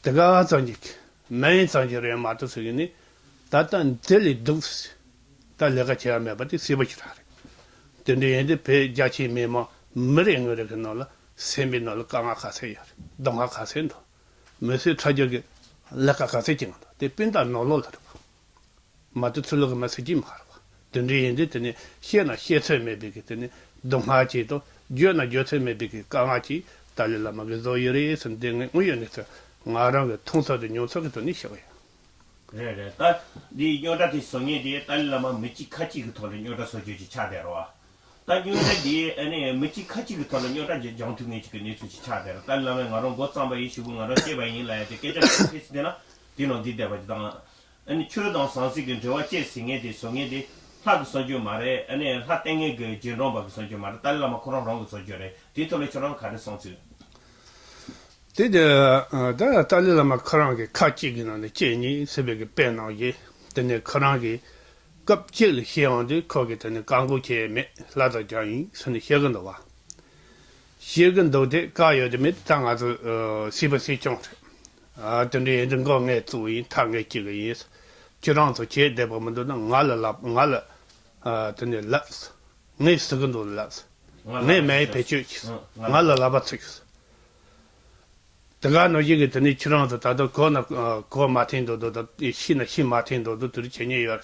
དེ་ག་ཙམ་ཅིག་མིང་ཙམ་ཅིག་རེད་མ་གཏོགས་ཟེར་གི་ནི་ད་ལྟ་འདི་ལས་སྡུག་ད་ལས་ཀ་བྱེད་ཡ་མེད་པ་དེ་གསལ་པོ་ཞེ་དྲག་རེད། དེ་འདྲ་ཡིན་དུས་བོད་རྒྱ་ཆེའི་མི་མང་མི་རེ་ངོ་རེ་གི་ནང་ལ་སེམས་པའི་ནང་ལ་དཀའ་ངལ་ག་ཚད་ཡོད་རེད། སྡུག་བསྔལ་ག་ཚད་འདུག་མི་གསོད་ཁྲག་སྦྱོར་གྱི་ལས་ཀ་ག་ཚད་ཅིག་འདུག་དེ་སྤུན་ཟླ་ནང་ལོགས་ལ་རེད་པ། མ་གཏོགས་ཚུར་ལོག་གི་མི་སྲིད་ཀྱི་མ་རེད་པ། དེ་འདྲ་ཡིན་དུས་དེ་ནས་བཤད་ན་བཤད་ཚོད་མེད་པའི་གི་དེ་ནས་སྡུག་བསྔལ་ཅིག་དང་བརྗོད་ན་བརྗོད་ཚོད་མེད་པའི་གི་དཀའ་ངལ་ཅིག་ཏཱ་ལའི་བླ་མ་གིས་བཟོ་ཡི་རེད་ཟེར་འདི་ངས་དངོས་ཡོད་གནས་ཚུལ་ང་རང་གི་མཐོང་ཚོར་དང་མྱོང་ཚོར་གི་ཐོག་ནས་བཤད་གི་ཡོད། རེད་རེད། ད་འདིའི་རྙོག་དྲ་དེ་བཟོ་མཁན་དེ་ཏཱ་ལའི་བླ་མ་མི་གཅིག་ཁ་གཅིག་གི་ཐོག་ལ་རྙོག་དྲ་བཟོ་རྒྱུ་ཅིག་ཆགས་བསྡད་རེད་བ། ད་རྙོག་དྲ་འདི་ཨ་ནི་མི་གཅིག་ཁ་གཅིག་གི་ཐོག་ལ་རྙོག་དྲ་འདི་སྦྱང་ཐུབ་མཁན་ཅིག་གི་གནས་ཚུལ་ཅིག་ཆགས་བསྡད་རེད། ཏཱ་ལའི་བླ་མས་ང་རང་མགོ་བརྩམས་པ་ཡིན། ཞུ་གུ་ང་རང་བཤད་པ་ཡིན་ལབ་ཡ་དེ་སྐད་ཆ་ཁ་ཤས་ཤིག་བསྡད་ན་དེ་ནང་འདི་བསྡད་པ་ཅིག་དང་། ཨ་ནི་ཆོས་དང་ཟང་ཟིང་གི་འབྲེལ་བ་བཅད་ཟེར་མཁན་དེ་བཟོ་མཁན་དེ་ལྷ་གིས་བཟོ་རྒྱུ་མ་རེད། ཨ་ནི་ལྷ་བསྟེན་མཁན་གྱི་རྗེས་འབྲང་པ་གིས་བཟོ་རྒྱུ་མ་རེད། ཏཱ་ལའི་བླ་མ་ཁོ་རང་རང་གིས་བཟོ་རྒྱུ་རེད། དེའི་ཐོག་ལ་ཁྱོད་རང་ག་རེ་བསམ་ཚུལ། དེ་དེ་ད་ཏཱ་ལའི་བླ་མ་ཁོ་རང་གིས་ཁ་གཅིག་གི་ནང་ནས་བཅད་ནས་ཟེར་བའི་གི་དཔེ་གནང་གི། དེ་ནས་ཁོ་རང་གིས་སྐབས་གཅིག་ལ་བཤད་ཡོང་དུས་ཁོ་གིས་དེ་ནས་བཀག་འགོག་བྱས་མེད། ལྷ་དང་རྒྱལ་ཡིན་ཟེར་ནས་བཤད་གི་འདུག་བ། བཤད་གི་འདུག་དེ་བཀག་ཡོད་དེ་མེད་དེ་ད་ང་ཚོ་སྲིད་པ་སྲིད་སྐྱོང་རེད། ཨ་དེ་འདྲ་ཡིན་དུས་མགོ་ངས་བཙུགས་ཡིན། མཐའ་ངས་གཅིག་གི་ཡིན། ཁྱོད་རང་ཚོ་བྱས་བསྡད་པ་མི་འདུག་ན་ང་ལ་ལབ། ང་ལ་ཨ་དེ་ནས་ལབ། ངས་ཟེར་གི་འདུག་ལབ། ང་ལ་ངས་མེད་བེད་སྤྱོད་ཀྱིས་ང་ལ་ལབ་པ་ཚིག་དེ་ག་ནང་བཞིན་གྱི་དེ་ནས་ཁྱེད་རང་ཚོ་ད་ལྟ་གོ་ན་གོ་མ་ཐེན་འདུག་འདུག་ད་ཤི་ན་ཤི་མ་ཐེན་འདུག་འདུག་དེ་འདྲ་བྱེད་ཉེན་ཡོད་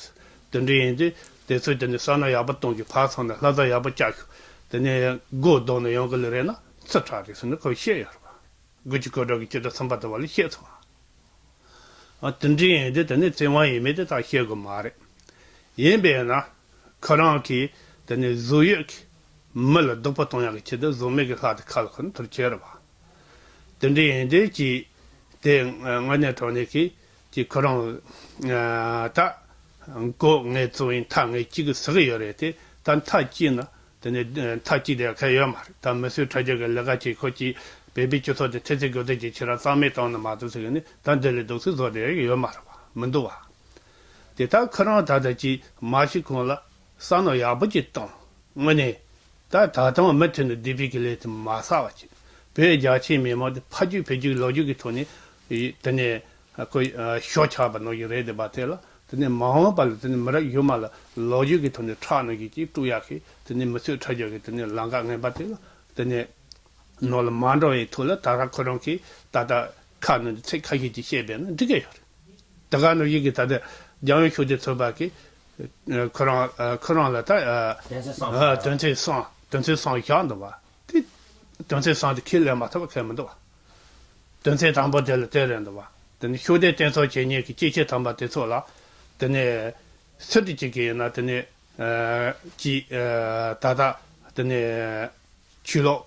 རེད། དེ་འདྲ་ཡིན་དུས་དེ་ཚོས་དེ་ནས་བསམ་བློ་ཡག་པོ་གཏོང་རྒྱུ། ཕར་སོང་ནས་ལྷ་ས་ཡག་པོ་བཅའ་རྒྱུ། དེ་ནས་སྒོ་རྡོག་ནས་ཡོང་གི་ལ་རེད་ན་ཚུར་དྲག་རེད་ཟེར་ནས་ཁོས་བཤད་ཡོད་རེད་པ། དགུ་བཅུ་གོ་གྲངས་ཀྱི་བཅུ་དྲུག་ཚན་པ་དུ་བ་ལ་བཤད་སོང་། ཨ་དེ་འདྲ་ཡིན་དུས་དེ་ནས་བཙན་དབང་ཡིན་མིན་དེ་ད་བཤད་དགོས་མ་རེད། ཡིན་པས་ན་ཁོ་རང་གིས་དེ་ནས་བཟོ་ཡོད་ཀྱི་མི་ལ་སྡུག་པོ་གཏོང་ཡག་གི་ཆེད་དུ་བཟོ་མེད་ཀྱི་ལྷ་དེ་ཁ་ལ་ཁོ་ནི་དུར་བྱས་རེད་བ། དེ་འདྲ་ཡིན་དུས་ཀྱི་དེ་དངོས་གནས་དྲང་གནས་ཀྱི་ཀྱི་ཁོ་རང་ད་མགོ་ངས་བཙུགས་ཡིན། མཐའ་ངས་གཅིག་གི་ཟེར་གི་ཡོད་རེད་དེ། ད་མཐའ་གཅིག་ན་དེ་ནས་མཐའ་གཅིག་དེ་ག་ཡོད་མ་རེད། ད་མི་གསོད་ཁྲག་སྦྱོར་གི་ལས་ཀ་བྱེད། ཁོ་ཀྱི་བོད་པའི་སྤྱི་ཚོགས་དེ་ཐེ་ཚེ་དགོས་འདོད་ཀྱི་ཁྱེད་རང་རྩ་མེད་བཏང་ནི་མ་གཏོགས་ཟེར་གི་ནི་ད་འདི་ལས་སྡུག་ཚིག་བཟོ་བསྡད་ཡོད་མ་རེད་བ། མི་འདུག་བ། དེ་ལྟར་ཁོ་རང་ད་ལྟ་ཀྱི་མ་ཤི་གོང་ལ་བསམ་བློ་ཡག་པོ་ཅིག་བཏང་། དངོས་གནས་ད་ད་དུང་མུ་མཐུད་ནས་སྡིག་པའི་གི་ལས་དེ་མ་བསགས་པ་ཅིག་བོད་རྒྱ་ཆེའི་མི་མང་དེ་ཕ་རྒྱུད་བོད་རྒྱུད་ལོ་རྒྱུས་ཀྱི་ཐོག་ནས་དེ་ནས་ཁོ་ཤོ་ཆགས་པ་ནང་བཞིན་རེད། དེ་བ་དེ་ལ་དེ་ནས་མ་འོངས་པ་ལ་དེ་ནས་མི་རབས་ཡོད་མ་ལ་ལོ་རྒྱུས་ཀྱི་ཐོག་ནས་ཁྲག་ནང་བཞིན་ཅིག་དཀྲུག་ཡག་གི་དེ་ནས་མི་གསོད་ཁྲག་སྦྱོར་གྱི་དེ་ནས་ལམ་ཁ་ངན་པ་དེ་ལ་དེ་ནས་ནང་ལ་མ་འགྲོ་བའི་ཐོག་ལ་ད་ར་ཁོ་རང་གིས་ད་ལྟ་ཁ་ནང་དུ་ཚིག་ཁ་ཤས་ཅིག་བཤད་པས་ན་འགྲིག་གི་ཡོད་རེད། དེ་ག་ནང་བཞིན་གྱི་ད་ལྟ་རྒྱལ་ཡོངས་ཤུགས་ལྡན་ཚོགས་པ་གིས་ཁོ་རང་ཁོ་རང་ལ་ད་དོན་ཚན་གསུམ་དོན་ཚན་གསུམ་དོན་ཚན་གསུམ་བཞག་འདུག་བ། དེ་དོན་ཚན་གསུམ་དེ་ཁས་ལེན་མ་ཐུབ་པ་གང་ཡང་མི་འདུག་བ། དོན་ཚན་དང་པོ་དེ་ལ་དེ་རེད་འདུག་བ། དེ་ནི་ཤུགས་ལྡན་བསྟེན་གསོལ་བྱེད་མཁན་གྱི་སྐྱེས་ཆེན་དམ་པ་དེ་ཚོ་ལ་དེ་ནི་སུ་དེ་གཅིག་གིས་ཡིན་ན་དེ་ནི་ཀྱི་ད་ལྟ་དེ་ནི་ཆོས་ལུགས་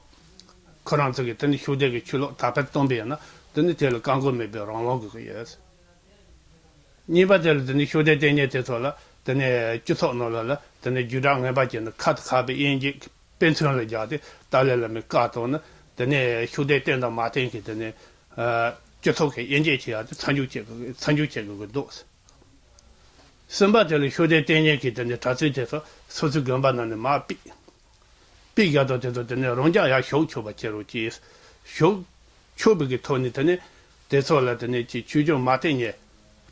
ཁོ་རང་ཚོ་གིས་དེ་ནི་ཤུགས་ལྡན་གྱི་ཆོས་ལུགས་དར་སྤེལ་གཏོང་པ་ཡིན་ན་དེ་ནི་དེ་ལ་བཀག་འགོག་མེད་པའི་རང་དབང་དགོས་ཀྱི་ཡོད། གཉིས་པ་དེ་ལ་དེ་ནི་ཤུགས་ལྡན་བསྟེན་མཁན་དེ་ཚོ་ལ་དེ་ནི་སྤྱི་ཚོགས་ནང་ལ་ལ་དེ་ནི་རྒྱུད་གྲྭ་ངན་པ་བྱས་ནས་ཁ་དང་ཁ་པའི་དབྱེ་འབྱེད་དཔེ་མཚོན་ལ་སྦྱར་ཏེ་ཏཱ་ལའི་བླ་མའི་བཀའ་བཏང་ན་དེ་ནི་ཤུགས་ལྡན་བསྟེན་དང་མ་བསྟེན་གྱི་དེ་ནི་སྤྱི་ཚོགས་ཀྱི་དབྱེ་འབྱེད་བྱེད་ཡག་དེ་མཚམས་འཇོག་བྱེད་དགོས་མཚམས་འཇོག་བྱེད་དགོས་ཀྱི་འདུག། གསུམ་པ་དེ་ལ་ཤུགས་ལྡན་བསྟེན་མཁན་གྱི་དེ་ནི་གྲྭ་བཙུན་དེ་ཚོ་སོ་སོའི་དགོན་པ་ནང་ནས་མར་ཕུད། ཕུད་བཞག་དང་དེ་ཚོ་དེ་ནི་རང་རྐྱ་ཡར་ཞོག་ཆོག་པ་བྱེད་རོགས་གྱིས། ཞོག་ཆོག་པའི་གི་ཐོག་ནས་དེ་ནི་དེ་ཚོ་ལ་དེ་ནི་ཅིག་ཆོས་སྐྱོང་མ་བསྟེན་མཁན་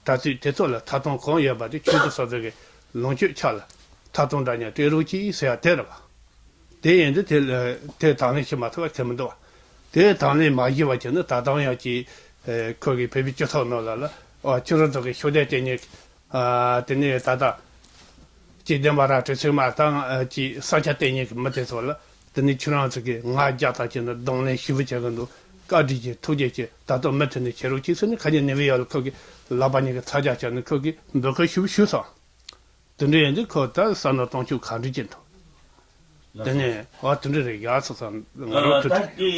གྲྭ་བཙུན་དེ་ཚོ་ལ་ཐ་སྟོང་གང་ཡོད་པ་དེ་ཁྱོད་ཚོ་སོ་སོ་གི་ལོངས་སྤྱོད་ཆ་ལ་ཐ་སྟོང་འདྲ་མཉམ་སྤྲད་རོགས་གྱིས་ཟེར་ཡ་དེ་རེད་བ། དེ་ཡིན་དུས་དེ་ལ་དེ་དང་ལེན་བྱེད་མ་ཐུབ་པ་ཁེལ་མི་འདུག་བ། དེ་དང་ལེན་མ་བྱས་པ་བྱས་ན་ད་ལྟ་ཡང་ཅིག་ཁོ་གི་བོད་པའི་སྤྱི་ཚོགས་ནང་ལ་ལ་ཨ་ཁྱོད་རང་ཚོ་གི་ཤུགས་ལྡན་བསྟེན་མཁན་ཨ་དེ་ནས་ད་ལྟ་ཅིག་བདེན་པ་ར་སྤྲོད་ཚུལ་མ་དང་ཅིག་ས་ཆ་བསྟེན་མཁན་གྱི་མི་དེ་ཚོ་ལ་དེ་ནས་ཁྱོད་རང་ཚོ་གི་ང་རྒྱ་ཐག་བྱས་ནས་གདོང་ལེན་ཞིབ་པོ་བྱེད་གི་འདུག། བཀའ་དྲིན་ཆེ་ཐུགས་རྗེ་ཆེ། ད་ལྟ་མུ་མཐུད་ནས་བྱེད་རོགས་གྱིས་ཟེར་ནས་ཁ་ཉིན་ནེ་བི་ཡོག་ལ་ཁོ་གི་ལག་པ་གཉིས་ཀྱི་ཚ་རྒྱག་བྱས་ནས་ཁོ་གི་འབོད་སྐུལ་ཞིབ་པོ་ཞུས་སོང་། དེ་འདྲ་ཡིན་དུས་ཁོ་ད་བསམ་བློ་གཏོང་ཕྱོགས་ག་འདྲ་ཅིག་འདུག། དེ་ནས་ཨ་དེ་འདྲ་རེད་ཡག་སོ་སོ་ང་རང་ཨ་ཐུགས་ད་དེ་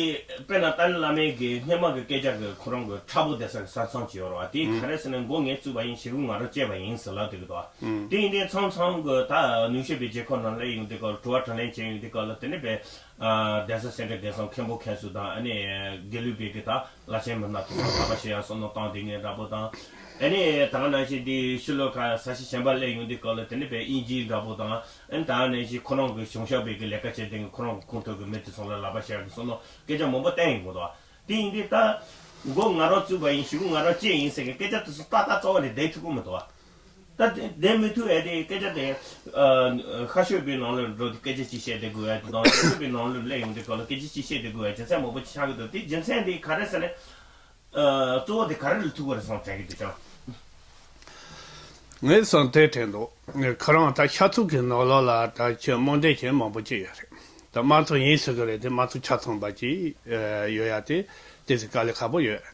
དཔེར་ན་ཏཱ་ལའི་བླ་མའི་གི་སྔས་མ་གི་སྐད་ཆ་གི་ཁོ་རང་གི་མཁྲེགས་པོ་བསྡད་ས་གི་ས་མཚམས་ཅིག་ཡོད་རེད་བ། དེ་ག་རེ་ཟེར་ན་མགོ་ངས་བཙུགས་པ་ཡིན། ཞེ་གུ་ང་རང་བཅད་པ་ཡིན་ཟེར་ལབ་བསྡད་གི་འདུག་བ། དེ་ཡིན་དུས་མཚམས་མཚམས་གི་ད་ནུབ་ཕྱོགས་པའི་རྒྱལ་ཁབ་ནང་སླེབས་ཡོང་དུས་སྐབས་ལ་དྲི་བ་དྲིས་ལན་བྱེད་ཡོང་དུས་སྐབས་ལ་དེ་ནས་པའི་ཨ་གདན་ས་སེ་འབྲས་དགེ་གསུམ་མཁན་པོ་མཁན་ཟུར་དང་ཨ་ནི་དགེ་ལུགས་པའི་གི་ད་བླ་ཆེན་མི་སྣ་དེ་ཚོ་ལག་པ་བཤུ་ཡག་བསམ་མནོ་བཏང་བསྡད་མཁན་འདྲ་པོ་དང་། ཨ་ནི་ད་ག་ནང་བཞིན་དེ་ཕྱི་ལོགས་ཁ་ས་གཞི་གཞན་པ་སླེབས་ཡོང་དུས་སྐབས་ལ་དེ་ནི་པའི་དབྱིན་ཇིའི་འདྲ་པོ་དང་། ཨ་ནི་ད་ག་ནང་བཞིན་ཁོ་རང་གི་གཞུང་ཞབས་པའི་གི་ལས་ཀ་བྱེད་མཁན་ཁོ་རང་གི་ཁོངས་གཏོགས་ཀྱི་མི་དེ་ཚོ་ལ་ལག་པ་བཤུ་ཡག་གི་བསམ་མནོ་སྐད་ཆ་མང་པོ་བསྟན་ཡོང་གི་འདུག། དེ་ཡིན་དུས་ད་མགོ་ང་རང་བཙུགས་པ་ཡིན། ཞེ་གུ་ང་རང་བཅད་ཡིན་ཟེར་མཁན་སྐད་ཆ་དེ་ཚོ་ཏག་ཏག་རྩ་བ་ནས་བསྡད་ཐུབ་ཀྱི་མི་འདུག་བ། ད་དེ་བསྡད་མི་ཐུབ་ཡ་དེ་སྐད་ཆ་དེ་ཨ་ཤར་ཕྱོགས་པའི་ནང་ལ་འགྲོ་དུས་སྐད་ཆ་ཅིག་བཤད་བསྡད་དགོས་ཡ་དེ་དང་ནུབ་ཕྱོགས་པའི་ནང་ལ་སླེབས་ཡོང་དུས་སྐབས་ལ་སྐད་ཆ་ཅིག་བཤད་བསྡད་དགོས་ཡ་རྒྱུ་མཚན་མང་པོ་ཅིག་ཆགས་ཀྱི་འདུག། དེ་རྒྱུ་མཚན་དེ་ག་རེ་ཟེར་ན་ཨ་གཙོ་བོ་དེ་ག་རེ་ལ་ཐུག་པ་རེད་བསམ་དྲན་གྱི་འདུག་ཀྱང་། ངས་བསམ་དེ་དྲན་འདུག་ངས་ཁོ་རང་ད་ཤ་ཚུགས་ཀྱི་ནང་ལོགས་ལ་ད་ཁྱོད་རྨོངས་དད་ཅན་མང་པོ་ཅིག་ཡོད་རེད། ད་དམངས་གཙོ་ཡིན་ཟེར་གི་རེད་དེ་དམངས་གཙོ་ཆ་ཚང་པ་ཅིག་ཡོད་ཡ་དེ་དེ་ཚོ་དཀའ་ལས་ཁག་པོ་ཡོད།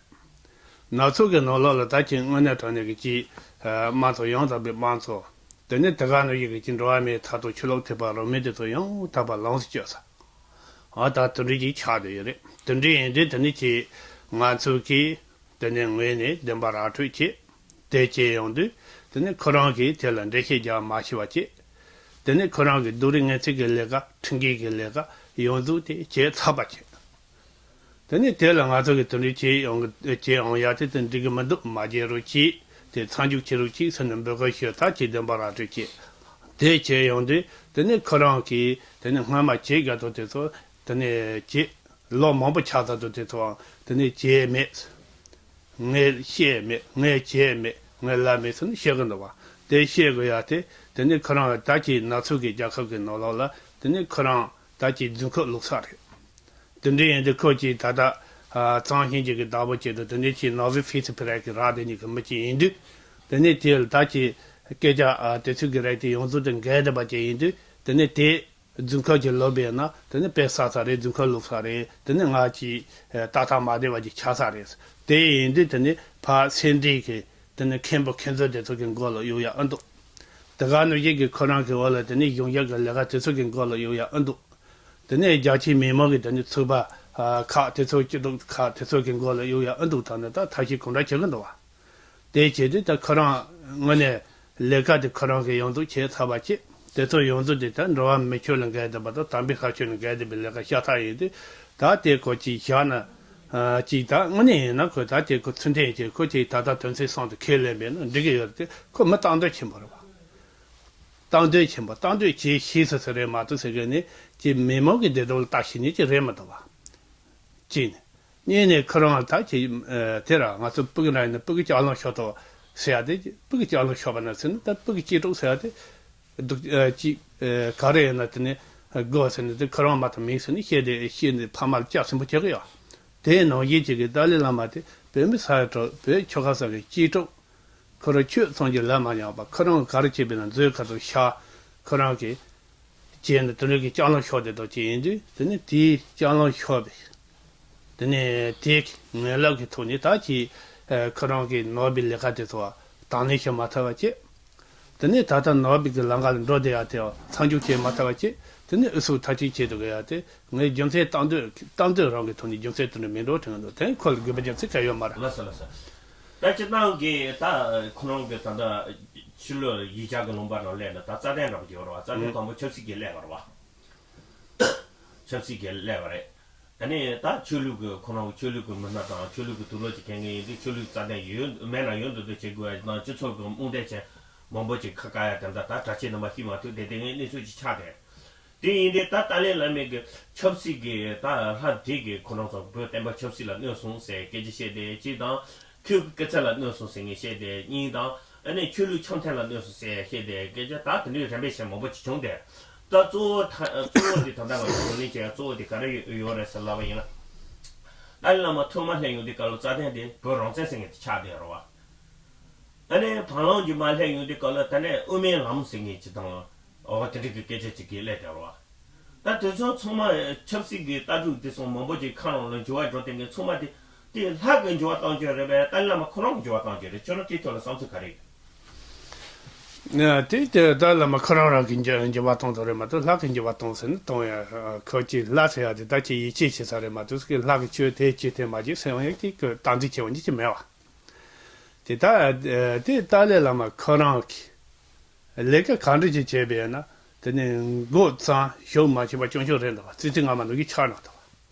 ན་ཚོད་ཀྱི་ནང་ལོགས་ལ་ད་ཁྱོད་དངོས་གནས་དྲང་གནས་ཀྱི་ཅིག་དམངས་གཙོ་ཡང་དག་པའི་དམངས་གཙོ། དེ་ནས་དེ་ག་ནང་བཞིན་གྱི་ཅིག་འགྲོ་བ་མིའི་ཐོབ་ཐང་ཆོས་ལུགས་ཐོབ་པ་རང་མོས་དེ་ཚོ་ཡང་དག་པ་ལོངས་སུ་སྤྱོད་ས། ཨ་ད་དེ་འདྲ་ཅིག་ཆགས་བསྡད་ཡོད་རེད། དེ་འདྲ་ཡིན་དུས་དེ་ནས་ཅིག་ང་ཚོ་གིས་དེ་ནས་ངོས་ནས་བདེན་པ་ར་སྤྲོད་བྱེད། དེ་བྱས་ཡོང་དུས་དེ་ནས་ཁོ་རང་གིས་དེ་ལ་འགྲེལ་བཤད་རྒྱག་མ་ཤེས་པ་བྱེད། དེ་ནས་ཁོ་རང་གིས་སྡུག་རུས་ངན་ཚིག་གི་ལས་ཀ་ཁྲིམས་འགལ་གྱི་ལས་ཀ་ཡོངས་རྫོགས་དེ་བྱས་ཚར་བ་བྱེད། དེ་ནས་དེ་ལ་ང་ཚོ་གིས་དེ་འདྲ་བྱེད་ཡོང་གི་བྱེད་ཡོང་ཡ་དེ་དེ་འགྲིག་གི་མི་འདུག་མ་བྱེད་རོགས་གྱིས་དེ་མཚམས་འཇོག་བྱེད་རོགས་གྱིས་ཟེར་ནས་འབོད་སྐུལ་ཞུ་ད་ཅིག་བདེན་པ་ར་སྤྲོད་བྱེད། དེ་བྱས་ཡོང་དུས་དེ་ནས་ཁོ་རང་གིས་དེ་ནས་སྔོན་མ་བྱེད་དགོས་དོན་དེ་ཚོ་དེ་ནས་བྱེད། ལོ་མང་པོ་ཆགས་ཚར་དུས་དེ་ཚོའང་དེ་ནས་བྱས་མེད། ངས་བཤད་མེད། ངས་བྱས་མེད། ངས་ལབ་མེད་ཟེར་ནས་བཤད་གི་འདུག་བ། དེ་བཤད་དགོས་ཡ་དེ་དེ་ནས་ཁོ་རང་ད་ཅིག་ན་ཚོད་ཀྱི་རྒྱལ་ཁབ་ཀྱི་ནང་ལོགས་ལ་དེ་ནས་ཁོ་རང་ད་ཅིག་རྫུན་ཁོག་ལུག་ས་རེད། དེ་འདྲ་ཡིན་དུས་ཁོ་ཅིག་ད་ལྟ་གཙང་ཞིང་ཅིག་གི་བདག་པོ་བྱེད་དུས་དེ་འདྲ་ཅིག་ནོ་བེལ་ཕིས་པྲའིཛ་གི་རག་བསྡད་མཁན་གྱི་མི་ཅིག་ཡིན་དུས། དེ་ནས་དེ་ལ་ད་ཅིག་སྐད་ཆ་དེ་ཚོ་གི་རིགས་དེ་ཡོངས་རྫོགས་དེ་འགལ་བསྡད་པ་ཅིག་ཡིན་དུས་དེ་ནས་དེ་རྫུན་ཁོག་ཅིག་ལུག་པས་ན་དེ་ནས་དཔེ་བསགས་ས་རེད། རྫུན་ཁོག་ལུག་ས་རེད། དེ་ནས་ང་ཅིག་ཏག་ཏག་མ་བསྡད་པ་ཅིག་ཆགས་ས་རེད། དེ་ཡིན་དུས་དེ་ནས་ཕར་སེ་འབྲས་ཀྱི་དེ་ནས་མཁན་པོ་མཁན་ཟུར་དེ་ཚོ་གི་མགོ་ལ་གཡུག་ཡ་ཨེ་འདུག་དེ་ག་ནང་བཞིན་གྱི་ཁོ་རང་གི་འོག་ལ་དེ་ནས་གཞུང་ཞབས་ཀྱི་ལས་ཀ་དེ་ཚོ་གི་མགོ་ལ་གཡུག་ཡ་ཨེ་འདུག་དེ་ནས་རྒྱ་ཆེའི་མི་མང་གི་དེ་ནས་ཚོགས་པ་ཁག་དེ་ཚོ་སྐྱིད་སྡུག་ཁག་དེ་ཚོ་གི་མགོ་ལ་གཡུག་ཡ་ཨེ་འདུག་ད་ནི་ད་ཐབས་ཤེས་གང་འདྲ་བྱེད་གི་འདུག་བ། དེ་བྱེད་དུས་ད་ཁོ་རང་དངོས་གནས་ལས་ཀ་དེ་ཁོ་རང་གིས་ཡོངས་རྫོགས་བྱས་ཚར་བ་བྱེད། དེ་ཚོ་ཡོངས་རྫོགས་དེ་ད་འགྲོ་བ་མི་ཆོས་ལ་འགལ་བསྡད་པ་དང་དམ་པའི་ས་ཆོས་ལ་འགལ་བསྡད་པའི་ལས་ཀ་ཤ་སྟག་ཡིན་དུས་ད་དེ་ཁོ་ཅིག་བཞག་ན། ཅིག་ད་དངོས་གནས་ཡིན་ན་ཁོས་ད་དེ་ཁོ་ཚུལ་ལྡན་བྱས་ཁོ་ཅིག་ད་ལྟ་དོན་ཚན་གསུམ་དེ་ཁས་ལེན་པས་ན་འགྲིག་གི་ཡོད་རེད་དེ་ཁོ་མི་སྟངས་འདོད་ཆེན་པོ་རེད་བ། སྟངས་འདོད་ཆེན་པོ་སྟངས་འདོད་བྱེད་ཤེས་ས་ཟེར་རེད་མ་གཏོགས་ཟེར་གི་ནི་ཅིག་མི་མང་གི་བདེ་སྡུག་ལ་ལྟ་ཤེས་ནི་ཅིག་རེད་མི་འདུག་བ། གཅིག་ནས། གཉིས་ནས་ཁོ་རང་ལ་ད་ཅིག་ཨ་དེ་ར་ང་ཚོ་སྤུ་གུ་འདྲ་ཡིན་ན་སྤུ་གུ་ལྕགས་ལམ་ཤོར་ཐོག་ཟེར་ཡ་དེ་སྤུ་གུ་ལྕགས་ལམ་ཤོར་བ་ན་ཟེར་ན་ད་སྤུ་གུ་གཅེས་ཕྲུག་ཟེར་ཡ་དེ་སྡུག་ཨ་ཅིག་ཨ་ག་རེ་ཡིན་ན་དེ་ནས་དགོས་ཟེར་ནས་དེ་ཁོ་རང་མ་གཏོགས་མིན་ཟེར་ནས་བཤད་དེ་བཤད་ནས་ཕ་མ་ལ་སྐྱག་སེམས་པོ་བྱེད་གི་ཡོད། དེ་ནང་བཞིན་ཅིག་གི་ཏཱ་ལའི་བླ་མ་དེ་བོད་མི་ས་ཡ་དྲུག་བོད་ཆོལ་ཁ་གསུམ་གི་གཅེས་ཕྲུག་ཁོ་རང་ཆོས་ཙམ་གྱིས་ལབ་མ་མྱོང་བ་ཁོ་རང་གིས་ག་རེ་བྱས་པས་ན་མཛོད་ཁ་ཐུག་ཤ་ཁོ་རང་གིས་བྱས་ནས་དེ་འདྲ་གི་ལྕགས་ལམ་ཤོར་བསྡད་མདོག་ཅིག་ཡིན་དུས་དེ་ནས་དེའི་ལྕགས་ལམ་ཤོར་བའི་དེ་ནས་དེའི་ངན་ལབ་ཀྱི་ཐོག་ནས་ད་ཅིག་ཁོ་རང་གིས་ནོར་བའི་ལས་ཀ་དེ་ཚོ་དང་ལེན་བྱེད་མ་ཐུབ་པ་བྱས། དེ་ནས་ད་ལྟ་ནོར་བའི་གི་ལམ་ཁ་ལ་འགྲོ་བསྡད་ཡ་དེ་མཚམས་འཇོག་བྱེད་མ་ཐུབ་པ་བྱས། དེ་ནས་ཨུ་ཚུགས་མཐའ་གཅིག་བྱེད་འདུག་གི་ཡ་དེ། ངས་རྒྱུ་མཚན་བཏང་འདོད་བཏང་འདོད་རང་གི་ཐོག་ནས་རྒྱུ་མཚན་དེ་འདྲ་མིན་འགྲོ་དྲན་གི་འདུག་དེ་ཁོ་ལ་དགོས་པའི་རྒྱུ་མཚན་གང་ཡོད་མ་རེད། ལགས་སོ་ལགས་སོ། ད་སྤྱིར་བཏང་གི་ད་ཁོ་རང་གི་ད་ལྟ་ཆོས་ལུགས་ཡིག་ཆ་གི་ལུང་པ་ནང་སླེབས་ན་ད་རྩ་དོན་འདྲ་པོ་ཅིག་ཡོད་རེད་བ། རྩ་དོན་དང་པོ་ཆབ་སྲིད་ཀྱི་སླེབས་པ་རེད་བ། ཆབ་སྲིད་ཀྱི་སླེབས་པ་རེད། ད་ནི་ད་ཆོས་ལུགས་ཀྱི་ཁོ་རང་ཆོས་ལུགས་ཀྱི་མི་སྣ་དང་ཆོས་ལུགས་ཀྱི་དུག་ལོག་ཅིག་གན་གི་ཡིན་དུས་ཆོས་ལུགས་རྩ་དོན་ཡོད་མེད་ན་ཡོད་འདུག་འདུག་བྱེད་དགོས་པ་དང་སྤྱི་ཚོགས་ཀྱི་རྨོངས་དད་ཅན་མང་པོ་ཅིག་ཁ་བཀག་ཡ་དེ་འདྲ་ད་གྲྭ་ཆས་རྣམ་པ་ཤེས་མ་ཐུབ་དེ་དེ་ངའི་གནས་ཚུལ་ཅིག་ཆགས་ཏེ། དེ་ཡིན་དུས་ད་ཏཱ་ལའི་བླ་མའི་གི་ཆབ་སྲིད་ཀྱི་ད་ལྷ་སྡེ་གི་ཁོ་རང་ཚོ་བོད་བསྟན་པ་ཆབ་སྲིད་ལ་གནོད་སོང་ཟེར་སྐད་ཆ་བཤད་དེ་གཅིག་དང་། ཁོའི་སྐུ་ཚེ་ལ་གནོད་སོང་ཟེར་ངས་བཤད་དེ་གཉིས་དང་། ཨ་ནི་ཆོས་ལུགས་འཆམ་མཐུན་ལ་གནོད་སོང་ཟེར་བཤད་དེ་སྐད་ཆ་ད་དེ་འདྲའི་རིམ་པས་བཤད་མང་པོ་ཅིག་བྱུང་སྟེ། ད་གཙོ་བོ་ད་གཙོ་བོ་དེ་ད་ལྟ་བར་བགྲོ་གླེང་བྱས་གཙོ་བོ་དེ་ག་རེ་ཡོད་རེད་ཟེར་ལབ་པ་ཡིན་ན། ཏཱ་ལའི་བླ་མ་ཐོག་མ་སླེབས་ཡོང་དུས་སྐབས་ལ་རྩ་དོན་དེ་བོད་རང་བཙན་ཟེར་མཁན་དེ་ཆགས་བསྡད་ཡོད་རེད་བ། ཨ་ནི་བར་ལམ་གྱི་མར་སླེབས་ཡོང་དུས་སྐབས་ལ་ད་ནས་དབུ་མའི་ལམ་ཟེར་མཁན་ཅིག་དང་། འོ་དེ་འདྲ་གི་སྐད་ཆ་ཅིག་གིས་སླེབས་བསྡད་རེད་བ། ད་དེ་ཚོ་ཚང་མ་ཆབ་སྲིད་ཀྱི་ལྟ་གྲུབ་དེ་ཚོ་མང་པོ་ཅིག་ཁ་རང་ལ་འགྱུར་བ་འགྲོ་བསྡད་མཁན་ཚང་མ་དེ་དེ་ལྷ་གི་འགྱུར་བ་གཏོང་རྒྱུ་རེད་པས་ཏཱ་ལའི་བླ་མ་ཁོ་རང་གི་འགྱུར་བ་གཏོང་རྒྱུ་རེད། ཁྱོད་རང་དེའི་ཐོག་ལ་བསམ་ཚུལ་ག་རེ་ཡོད། ཨ་དེ་དེ་ཏཱ་ལའི་བླ་མ་ཁོ་རང་རང་གི་འགྱུར་འགྱུར་བ་གཏོང་ཐུབ་རེད་མ་གཏོགས་ལྷ་གི་འགྱུར་བ་གཏོང་ཟེར་ན་གཏོང་ཡ་ཁོ་ཅིག་ལྷ་ཟེར་ཡ་དེ་ད་ཅིག་ཡིད་ཆེས་བྱེད་ས་རེད་མ་གཏོགས་ཀྱི་ལྷ་གི་ཆོས་དེ་ཅིག་དེ་མ་བྱེད་ཟེར་ཡ་ཅིག་གི་སྟངས་འཛིན་བྱེད་འོང་རྒྱུ་ཅིག་མེད་བ། དེ་ད་དེ་ཏཱ་ལའི་བླ་མ་ཁོ་རང་གི་ལས་ཀ་ག་འདྲ་ཅིག་བྱས་པས་ན་དེ་ནི་འགོ་བརྩམས་གཞུག་མ་བྱས་པ་སྐྱོན་ཤོར་རེད་འདུག་བ། ཙི་ཙི་སྔ་མ་ནང་གི་ཆགས་ན་འདུག་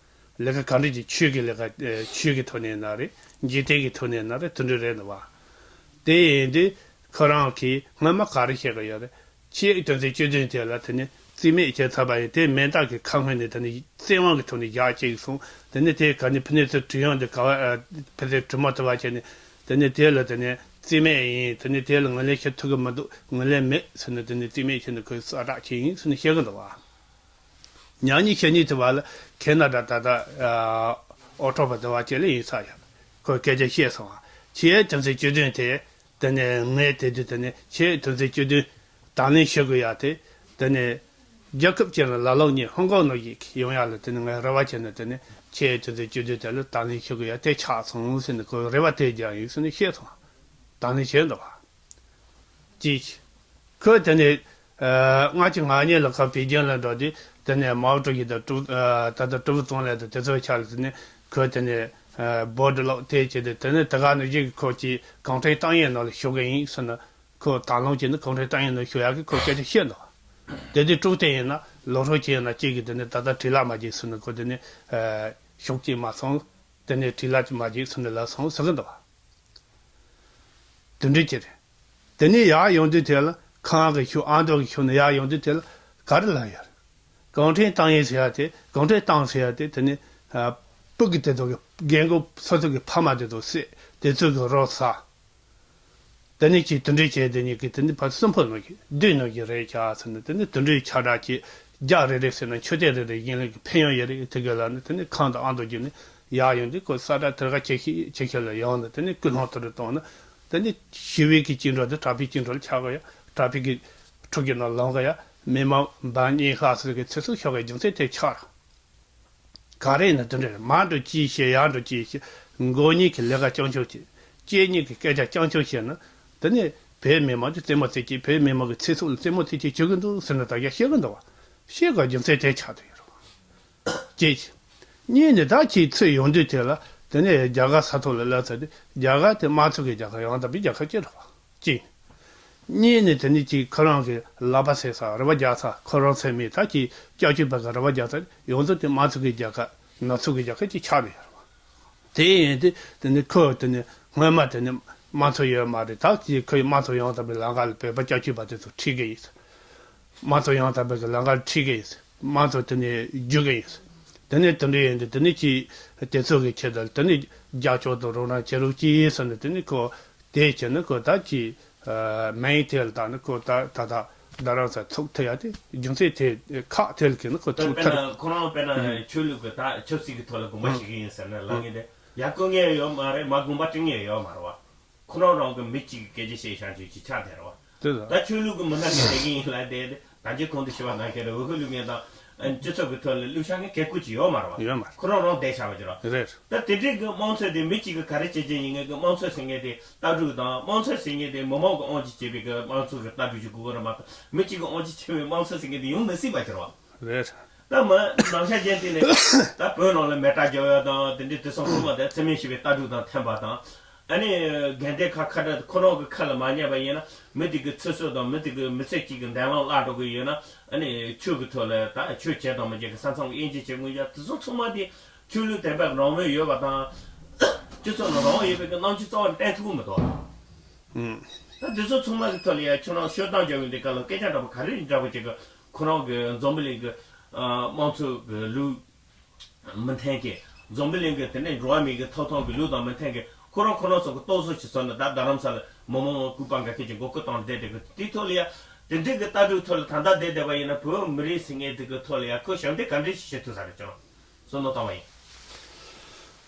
བ། ལས་ཀ་ག་འདྲ་ཅིག་ཆོས་ཀྱི་ལས་ཀ་ཆོས་ཀྱི་ཐོག་ནས་ན་རེད། འཇིག་རྟེན་གྱི་ཐོག་ནས་ན་རེད། དེ་འདྲ་རེད་འདུག་བ། དེ་ཡིན་དུས་ཁོ་རང་གིས་སྔོན་མ་ག་རེ་བཤད་ཀྱི་ཡོད་རེད། ཆེས་དོན་ཚན་བཅུ་བདུན་དེ་ལ་དེ་ནི་རྩིས་མེད་བྱས་ཚར་བ་ཡིན། དེ་མན་ད་གི་ཁ་སྔོན་ནས་དེ་ནི་བཙན་དབང་གི་ཐོག་ནས་བཞག་བཅུག་སོང་། དེ་ནི་དེ་ག་ནི་ཕུ་ནུ་ཚོའི་དྲི་བ་འདི་ག་བ་ཕུ་ཚོའི་དྲི་མ་དུ་བ་བྱས་ནས་དེ་ནི་དེ་ལ་དེ་ནི་རྩིས་མེད་ཡིན། དེ་ནི་དེ་ལ་ངོས་ལེན་བྱེད་ཐུབ་ཀྱི་མི་འདུག་ངོས་ལེན་མེད་ཟེར་ནས་དེ་ནི་རྩིས་མེད་བྱས་ནས་ཁོས་གསལ་བསྒྲགས་བྱས་ཡིན་ཟེར་ནས་བཤད་ཀྱི་འདུག་བ། ཉག་ཉིག་ཤ་ཉིག་དུ་བ་ལ་ཁེ་ན་ཌ་ད་ལྟ་ཨོ་ཊོ་བ་དུ་བ་བཅས་ལ་ཡིན་ས་ཡོད། ཁོས་སྐད་ཆ་བཤད་སོང་བ། ཆེས་དོན་ཚན་བཅུ་བདུན་དེ། དེ་ནས་ངས་དེ་དུས་དེ་ནས་ཆེས་དོན་ཚན་བཅུ་བདུན་དང་ལེན་ཞུ་དགོས་ཡ་དེ། དེ་ནས་རྒྱལ་ཁབ་ཅིག་ལ་ལ་ལོག་ཉིད་ཧོང་ཀོང་ནང་ཡིག་ཡོང་ཡ་ལ་དེ་ནས་ངས་རེ་བ་བྱས་ནས། དེ་ནས་ཆེས་དོན་ཚན་བཅུ་བདུན་དེ་ལ་དང་ལེན་ཞུ་དགོས་ཡ་དེ་ཆགས་སོང་ཟེར་ནས། ཁོས་རེ་བ་དེ་རྒྱག་ཡིན་ཟེར་ནས་བཤད་སོང་། དང་ལེན་བྱས་འདུག་བ། ཅིག་ཁོས་དེ་ནས་ཨ་ལྔ་བཅུ་ང་གཉིས་ལ་ཁོ་པེ་ཅིང་ལ་འགྲོ་དུས། དེ་ནས་མའོ་ཀྲུའུ་ཞི་དང་ཀྲུའུ་ཨ་ད་ལྟ་ཀྲུའུ་ཙུང་ལི་དང་དེ་ཚོའི་ཆ་ལ། དེ་ནས་ཁོས་དེ་ནས་ཨ་བོད་ལོག་དེ་བྱས་ཏེ། དེ་ནས་དེ་ག་ནས་གཞི་གི་ཁོ་ཅིག་གུང་ཁྲན་ཏང་ཡོན་ནང་ལ་ཞུགས་གི་ཡིན་ཟེར་ནས། ཁོ་དང་བླངས་བྱས་ནས་གུང་ཁྲན་ཏང་ཡོན་ནང་ཞུགས་ཡག་གི་ཁོ་སྐད་ཆ་བཤད་འདུག་དེ་དུས་ཀྲུའུ་ཏེ་ཡིན་ན་ལོ་ཧྲོ་ཅིག་ཡིན་ན་གཅིག་གིས་དེ་ནས་ད་ལྟ་བྲེལ་ལ་མ་བྱེད་ཟེར་ནས། ཁོ་དེ་ནས་ཨ་ཞུགས་ཀྱི་མ་སོང་། དེ་ནས་བྲེལ་ལ་ཅིག་མ་བྱེད་ཟེར་ནས་ལབ་སོང་ཟེར་གི་འདུག་དེ་འདྲ་ཅིག་རེད། དེ་ནས་ཡར་ཡོང་དུས་དེ་ལ་ཁོང་གི་ཤུགས། ཨ་མདོ་གི་ཤུགས་ནས་ཡར་ཡོང་དུས་དེ་ལ་ག་རེ་ལབ་ཡོད་རེད། གུང་ཁྲན་ཏང་ཡོན་ཟེར་ཡ་དེ། གུང་ཁྲན་ཏང་ཟེར་ཡ་དེ། དེ་ནས་ཨ་སྤུ་གུ་དེ་ཚོ་གི། རྒན་རྒོན་སོ་སོ་གི་ཕ་མ་དེ་ཚོ་བསད། དེ་ཚོ་གི་རོ་ཟ། དེ་ནས་ཅིག་དེ་འདྲ་བྱས། དེ་གཉིས་ཀྱིས་དེ་ནས་ཕར་སུན་ཕོ་ནང་གི་སྡོད་ནང་གི་རེད་ཤག་ཟེར་ནས། དེ་ནས་དེ་འདྲའི་ཁྱབ་བསྒྲགས་ཀྱིས། རྒྱ་རེ་རེ་ཟེར་ན་མཆོད་རྟེན་རེ་རེ་ཡིན་ལུགས་ཀྱི་ཕན་ཡོན་ཡོད་རེད། དེ་ག་ལ་ནི་དེ་ནས་ཁོང་དང་ཨ་མདོ་བརྒྱུད་ནས་ཡར་ཡོང་དུས། ཁོ་ས་ཁྲ་ཐེར་ཁ་ཆེ་ཤོས་ཆེ་ཤོས་ལ་ཡོང་ནས། དེ་ནས་ཀུན་སློང་དེ་འདྲ་བཏང་ན། དེ་ནས་ཞི་བའི་གི་བཅིངས་འགྲོལ་དེ་དྲག་པོའི་བཅིངས་འགྲོལ་ཆགས་གི་ཡ། དྲག་པོའི་གི་ཁྲོད་ཀྱི་ནང་ལངས་གི་ཡ། མི་མང་འབུམ་གཉིས་ལྷག་ཙམ་གྱི་ཚེ་སྲོག་ཤོར་བའི་རྒྱུ་མཚན་དེ་ཆགས་རེད། ག་རེ་ཡིན་ན་དེ་འདྲ་རེད། མར་འགྲོ་ཅི་བྱེད། ཡར་འགྲོ་ཅི་བྱེད། མགོ་གཉིས་ཀྱི་ལས་ཀ་རྐྱང་རྐྱང་བྱེད། ལྕེ་གཉིས་ཀྱི་སྐད་ཆ་རྐྱང་རྐྱང་བཤད་ན། དེ་ནས་བོད་མི་མང་གི་རྩེད་མོ་རྩེ་གི། བོད་མི་མང་གི་ཚེ་སྲོག་ལ་རྩེད་མོ་རྩེ་གི་བྱེད་གི་འདུག་ཟེར་ནས་ད་རྒྱ་བཤད་གི་འདུག་བ། བཤད་དགོས་རྒྱུ་མཚན་དེ་ཆགས་བསྡད་ཡོད་རེད་བ། གཅིག་གཉིས་ནས་ད་ཁྱེད་ཚུར་ཡོང་དུས་དེ་ལ། དེ་ནས་རྒྱ་གར་ས་ཐོག་ལ་སླེབས་ཚར་དུས། རྒྱ་གར་དེ་དམངས་གཙོ་གི་རྒྱལ་ཁབ་ཡང་དག་པའི་རྒྱལ་ཁབ་ཅིག་རེད་བ། གཅིག་གཉིས་ནས་དེ་ནས་ཅིག་ཁོ་རང་གི་ལག་པ་བཟེད་ས། རེ་བ་རྒྱག་ས་ཁོ་རང་ཚོ་མེད། ད་ཅིག་སྐྱབས་བཅོལ་བ་གི་རེ་བ་རྒྱག་ས་ཡོངས་རྫོགས་དེ་དམངས་གཙོ་གི་རྒྱལ་ཁབ། ནག་ཚོ་གི་རྒྱལ་ཁབ་ཅིག་ཆགས་བསྡད་ཡོད་རེད་བ། དེ་ཡིན་དུས་དེ་ནས་ཁོ་དེ་ནས་སྔོན་མ་དེ་ནས་དམངས་གཙོ་ཡོད་མ་རེད། ད་ཅིག་ཁོས་དམངས་གཙོ་ཡོང་ཐབས་པའི་ལམ་ཁ་ལ་བོད་པ་སྐྱབས་བཅོལ་བ་དེ་ཚོ་ཁྲིད་གི་ཡིན། དམངས་གཙོ་ཡོང་ཐབས་པའི་ལམ་ཁ་ལ་ཁྲིད་གི་ཡིན། དམངས་གཙོ་དེ་ནས་བརྒྱུད་གི་ཡིན། དེ་ནས་དེ་འདྲ་ཡིན་དུས་དེ་ནས་ཅིག་དེ་ཚོ་གི་ཆེད་དུ་དེ་ནས་རྒྱབ་སྐྱོར་དང་རོགས་རམ་བྱེད་རོགས་གྱིས་ཟེར་ནས། དེ་ནས་ཁོ་དེ་བྱས་ན་ཁོ་ད་ཅིག་ཨ་མིང་དེ་ལ་བཏགས་ནས་ཁོ་ད་ད་ད་རྡ་རམ་ས་ཚུགས་ཐུབ་ཡ་དེ་རྒྱུ་མཚན་དེ་ཁག་དེ་ལ་གི་ནི་ཁོ་ཚུགས་ཐུབ། དཔེར་ན་ཁོ་རང་དཔེར་ན་ཆོས་ལུགས་ཀྱི་ད་ཆབ་སྲིད་ཀྱི་ཐོག་ལ་དགོངས་པ་ཨང་བཞེས་ཀྱི་ཡིན་ཟེར་ན་ལབ་ཨང་མཁན་དེ་ཡ་སྐུ་ངལ་ཡོད་མ་རེད། མ་དགོངས་པ་བཅོལ་མཁན་ཡོད་མ་རེད་བ། ཁོ་རང་རང་གི་མི་གཅིག་གི་སྐད་ཆ་བཤད་བཞག་རྒྱུ་ཅིག་ཆགས་བསྡད་རེད་བ། དེ་ད་ཆོས་ལུགས་ཀྱི་མི་སྣ་གིས་བསྡད་ཀྱི་ཡིན་ལབ་བསྡད་དེ། ད་གིན་གོང་དུ་ཞུས་པ་ནང་བཞིན་རེད། འོས་ཤོག་བླུག་མཁན་དང་སྤྱི་ཚོགས་ཀྱི་ཐོག་ལ་བླུག་བཞག་མཁན་གལ་ཁུར་ཅིག་ཡོད་མ་རེད་བ། ཡོད་མ་རེད། ཁོ་རང་རང་བསྡད་བཞག་པ་ཅིག་རེད། རེད། ད་དེ་འདྲའི་གི་དམངས་གཙོ་དེ་མི་གཅིག་གིས་ག་རེ་བྱེད་ཀྱི་ཡིན་ངེས་ཀྱི། དམངས་གཙོ་ཟེར་མཁན་དེ་ལྟ་གྲུབ་དང་། དམངས་གཙོ་ཟེར་མཁན་དེ་མི་མང་གི་དབང་གིས་བྱས་པའི་གི་དམངས་གཙོ་གི་ལྟ་གྲུབ་ཅིག་དགོས་ཀྱི་རེད་མ་གཏོགས། མི་གཅིག་གི་དབང་གིས་བྱས་པའི་དམངས་གཙོ་ཟེར་མཁན་དེ་ཡོང་མི་སྲིད་པ་ཅིག་རེད་བ། རེད། ད་མི་ནང་ཤ་ཅན་དེ་ནས་ད་བོད་ནང་ལ་མེ་སྟག་རྒྱག་ཡ་དང་། དེ་འདྲའི་དེ་ཚོ་ཚང་མ་དེ་བརྩི་མེད་བྱས་པའི་ལྟ་གྲུབ་དང་མཐུན་པ་དང་། ཨ་ནི་དགོན་སྡེ་ཁག་ཁ་བྲལ་ཁོ་རང་གི་ཁ་ལ་མ་ཉན་པ་ཡིན་ན། མི་དེ་གི་ཚེ་སྲོག་དང་། མི་དེ་གི་མི་ཚེ་གཅིག་གི་འདུན་ལམ་བརླག་འགྲོ་གི་ཡོད་ན། ཨ་ནི་ཆོས་ཀྱི་ཐོག་ལ་ད་ཆོས་བྱེད་དང་མི་བྱེད་ཀྱི་ས་མཚམས་དབྱེ་འབྱེད་བྱེད་དགོས་ཡ་དེ་ཚོ་ཚང་མ་དེ་ཆོས་ལུགས་དད་པ་རང་མོས་ཡོད་པ་དང་། སྤྱི་ཚོགས་ནང་རང་དབང་ཡོད་པའི་གི་རྣམ་འགྱུར་རྩ་བ་ནས་བསྟན་ཐུབ་ཀྱི་མི་འདུག་ཨང་། ད་དེ་ཚོ་ཚང་མ་གི་ཐོག་ལ་ཡ་ཁྱོད་རང་ཤོད་སྟངས་རྒྱག་ཡོང་དུས་སྐབས་ལ་སྐད་ཆ་འདྲ་པོ་ག་རེ་འདྲ་པོ་ཅིག་གི་ཁོ་རང་གི་འཛམ་བུ་གླིང་གི་ཨ་དམངས་གཙོ་གི་ལུགས་མི་མཐུན་གི། འཛམ་བུ་གླིང་གི་དེ་ནས་འགྲོ་བ་མིའི་གི་ཐོབ་ཐང་གི་ལུགས་དང་མི་མཐུན་གི། ཁོ་རང་ཁོ་རང་ཚོ་གི་རྟོག་བཟོ་ཞིག་བཟོས་ནས་ད་རྡ་རམ་ས་ལ་མི་མང་སྐུ་པར་འགའ་ཤས་ཀྱི་མགོ་སྐོར་བཏང་བསྡད་དེ་གི། དེའི་ཐོག་ལ་ཡ་དེ་འདྲའི་གི་ལྟ་གྲུབ་ཐོག་ལ་ད་ལྟ་བསྡད་བསྡད་པ་ཡིན་ན། བོད་མི་རིགས་ཟེར་མཁན་དེ་གི་ཐོག་ལ་ཡ་ཁོས་ཞབས་འདེགས་ག་འདྲ་ཞིག་བྱེད་ཐུབ་ས་རེད་ཀྱང་། བསམ་བློ་བཏང་བ་ཡིན།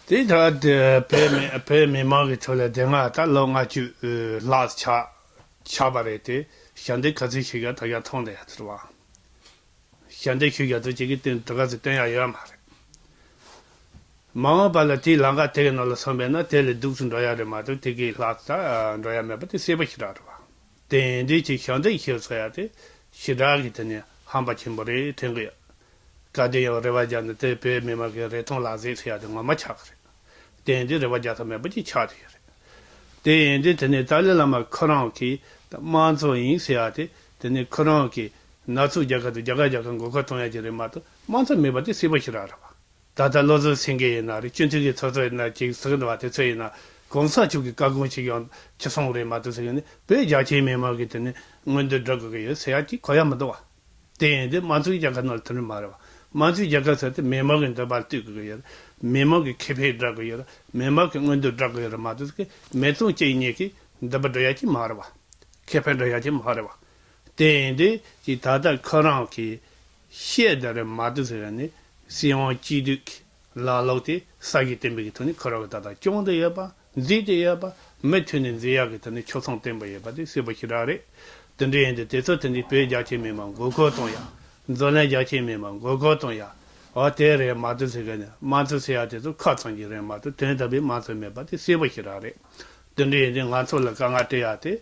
དེ་ད་དེ་བོད་མི་བོད་མི་མང་གི་ཁྲོད་ལ་དེ་སྔ་ད་ལོ་ལྔ་བཅུ་ལྷག་ཆགས་ཆགས་པ་རེད་དེ། ཞབས་འདེགས་ག་ཚོད་ཞིག་ཡ་ད་ཡ་ཐོན་བསྡད་ཡ་ཚོར་བ། ཞབས་འདེགས་ཞུ་ཡ་ཚོ་གཅིག་གིས་དེ་འདྲ་ག་ཚོད་བཏོན་ཡ་ཡོད་མ་རེད། མ་འོངས་པ་ལ་དེའི་ལམ་ཁ་དེ་གི་ནང་ལ་སོང་བས་ན་དེ་ལས་སྡུག་ཙམ་འགྲོ་ཡ་རེད་མ་གཏོགས། དེ་གི་ལྷག་ཙམ་འགྲོ་ཡ་མེད་པ་དེ་གསལ་པོ་ཞེ་དྲག་རེད་བ། དེ་ཡིན་དུས་ཀྱི་ཞབས་འདེགས་ཞུ་ཟེར་ཡ་དེ་ཞེ་དྲག་གི་དེ་ནས་ཧམ་པ་ཆེན་པོ་རེད་དྲན་གི་ཡོད། ག་དུས་ཡང་རེ་བ་རྒྱག་ནས་དེ་བོད་མི་མང་གི་རེ་སྟོང་ལག་ཟིན་ཟེར་ཡ་དེ་ངོ་མ་ཆགས་ཀྱི་རེད། དེ་ཡིན་དུས་རེ་བ་རྒྱག་ཐབས་མེད་པ་ཅིག་ཆགས་བསྡད་ཡོད་རེད། དེ་ཡིན་དུས་དེ་ནས་ཏཱ་ལའི་བླ་མ་ཁོ་རང་གིས་དམངས་གཙོ་ཡིན་ཟེར་ཡ་དེ། དེ་ནས་ཁོ་རང་གིས་ནག་ཚོའི་རྒྱལ་ཁབ་དང་རྒྱ་གར་རྒྱལ་ཁབ་མགོ་སྐོར་གཏོང་ཡ་ཅིག་རེད་མ་གཏོགས། དམངས་གཙོ་མེད་པ་དེ་གསལ་པོ་ཞེ་དྲག་རེད་བ། ད་ལྟ་བློ་བཟང་སེང་གེ་ཡིན་ན་རེད། སྤྱི་འཐུས་ཀྱི་ཚོགས་གཙོ་ཡིན་ན་ཅིག་ཟེར་གི་འདུག་བ། དེ་ཚོ་ཡིན་ན་གོང་ས་མཆོག་གི་བཀའ་དགོངས་ཤིག་ཡང་ཅི་སོང་རེད་མ་གཏོགས་ཟེར་གི་ནི། བོད་རྒྱ་ཆེའི་མི་མང་གིས་དེ་ནི་མངོན་འདོད་སྒྲུབ་དགོས་ཀྱི་ཡོད་ཟེར་ཡ་ཅིག་གོ་ཡ་མི་འདུག་བ། དེ་ཡིན་དུས་དམངས་གཙོའི་རྒྱལ་ཁབ་ནང་ལ་དེ་འདྲ་མ་རེད་བ། དམངས་གཙོའི་རྒྱལ་ཁབ་ཟེར་དེ་མི་མང་གི་འདོད་པ་ལ་ལྟོས་དགོས་ཀྱི་ཡོད་རེད། མི་མང་གི་ཁེ་ཕན་སྒྲུབ་དགོས་ཡོད་རེད། མི་མང་གི་མངོན་འདོད་སྒྲུབ་དགོས་ཡོད་རེད་མ་གཏོགས། མི་ཚང་གཅིག་གཉིས་ཀྱི་འདོད་པ་སྒྲུབ་ཡ་ཅིག་མ་རེད་བ། ཁེ་ཕན་སྒྲུབ་ཡ་ཅིག་མ་རེད་བ། དེ་ཡིན་དུས་ཀྱི་ད་ལྟ་ཁོ་རང་གིས་བཤད་བསྡད་རེད་མ་གཏོགས་ཟེར་ནས། སྲིད་དབང་བཅས་བསྡུས་ཀྱི་ལམ་ལུགས་དེ་ས་གཞི་བརྟན་པོའི་ཐོག་ནས་ཁོ་རང་གིས་ད་ལྟ་སྐྱོང་བསྡད་ཡོད་པ་ འཛིན་དེ་ཡོད་པ། མུ་མཐུད་ནས་འཛིན་ཡག་གི་དེ་ནི་ཆོད་སེམས་བརྟན་པོ་ཡོད་པ་དེ་གསལ་པོ་ཞེ་དྲག་རེད། དེ་འདྲ་ཡིན་དུས་དེ་ཚོ་དེ་འདྲའི་བོད་རྒྱ་ཆེ་མི་མང་མགོ་སྐོར་གཏོང་ཡག་འཛམ་གླིང་རྒྱ་ཆེ་མི་མང་མགོ་སྐོར་གཏོང་ཡག་འོ་དེ་རེད་མ་གཏོགས་ཟེར་གི་ནི་དམངས་གཙོ་ཟེར་ཡག་དེ་ཚོ་ཁ་ཚང་གི་རེད་མ་གཏོགས་དོན་དམ་པའི་དམངས་གཙོ་མེད་པ་དེ་གསལ་པོ་ཞེ་དྲག་རེད། དེ་འདྲ་ཡིན་དུས་ང་ཚོ་ལ་དཀའ་ངལ་སྤྲད་ཡག་དེ།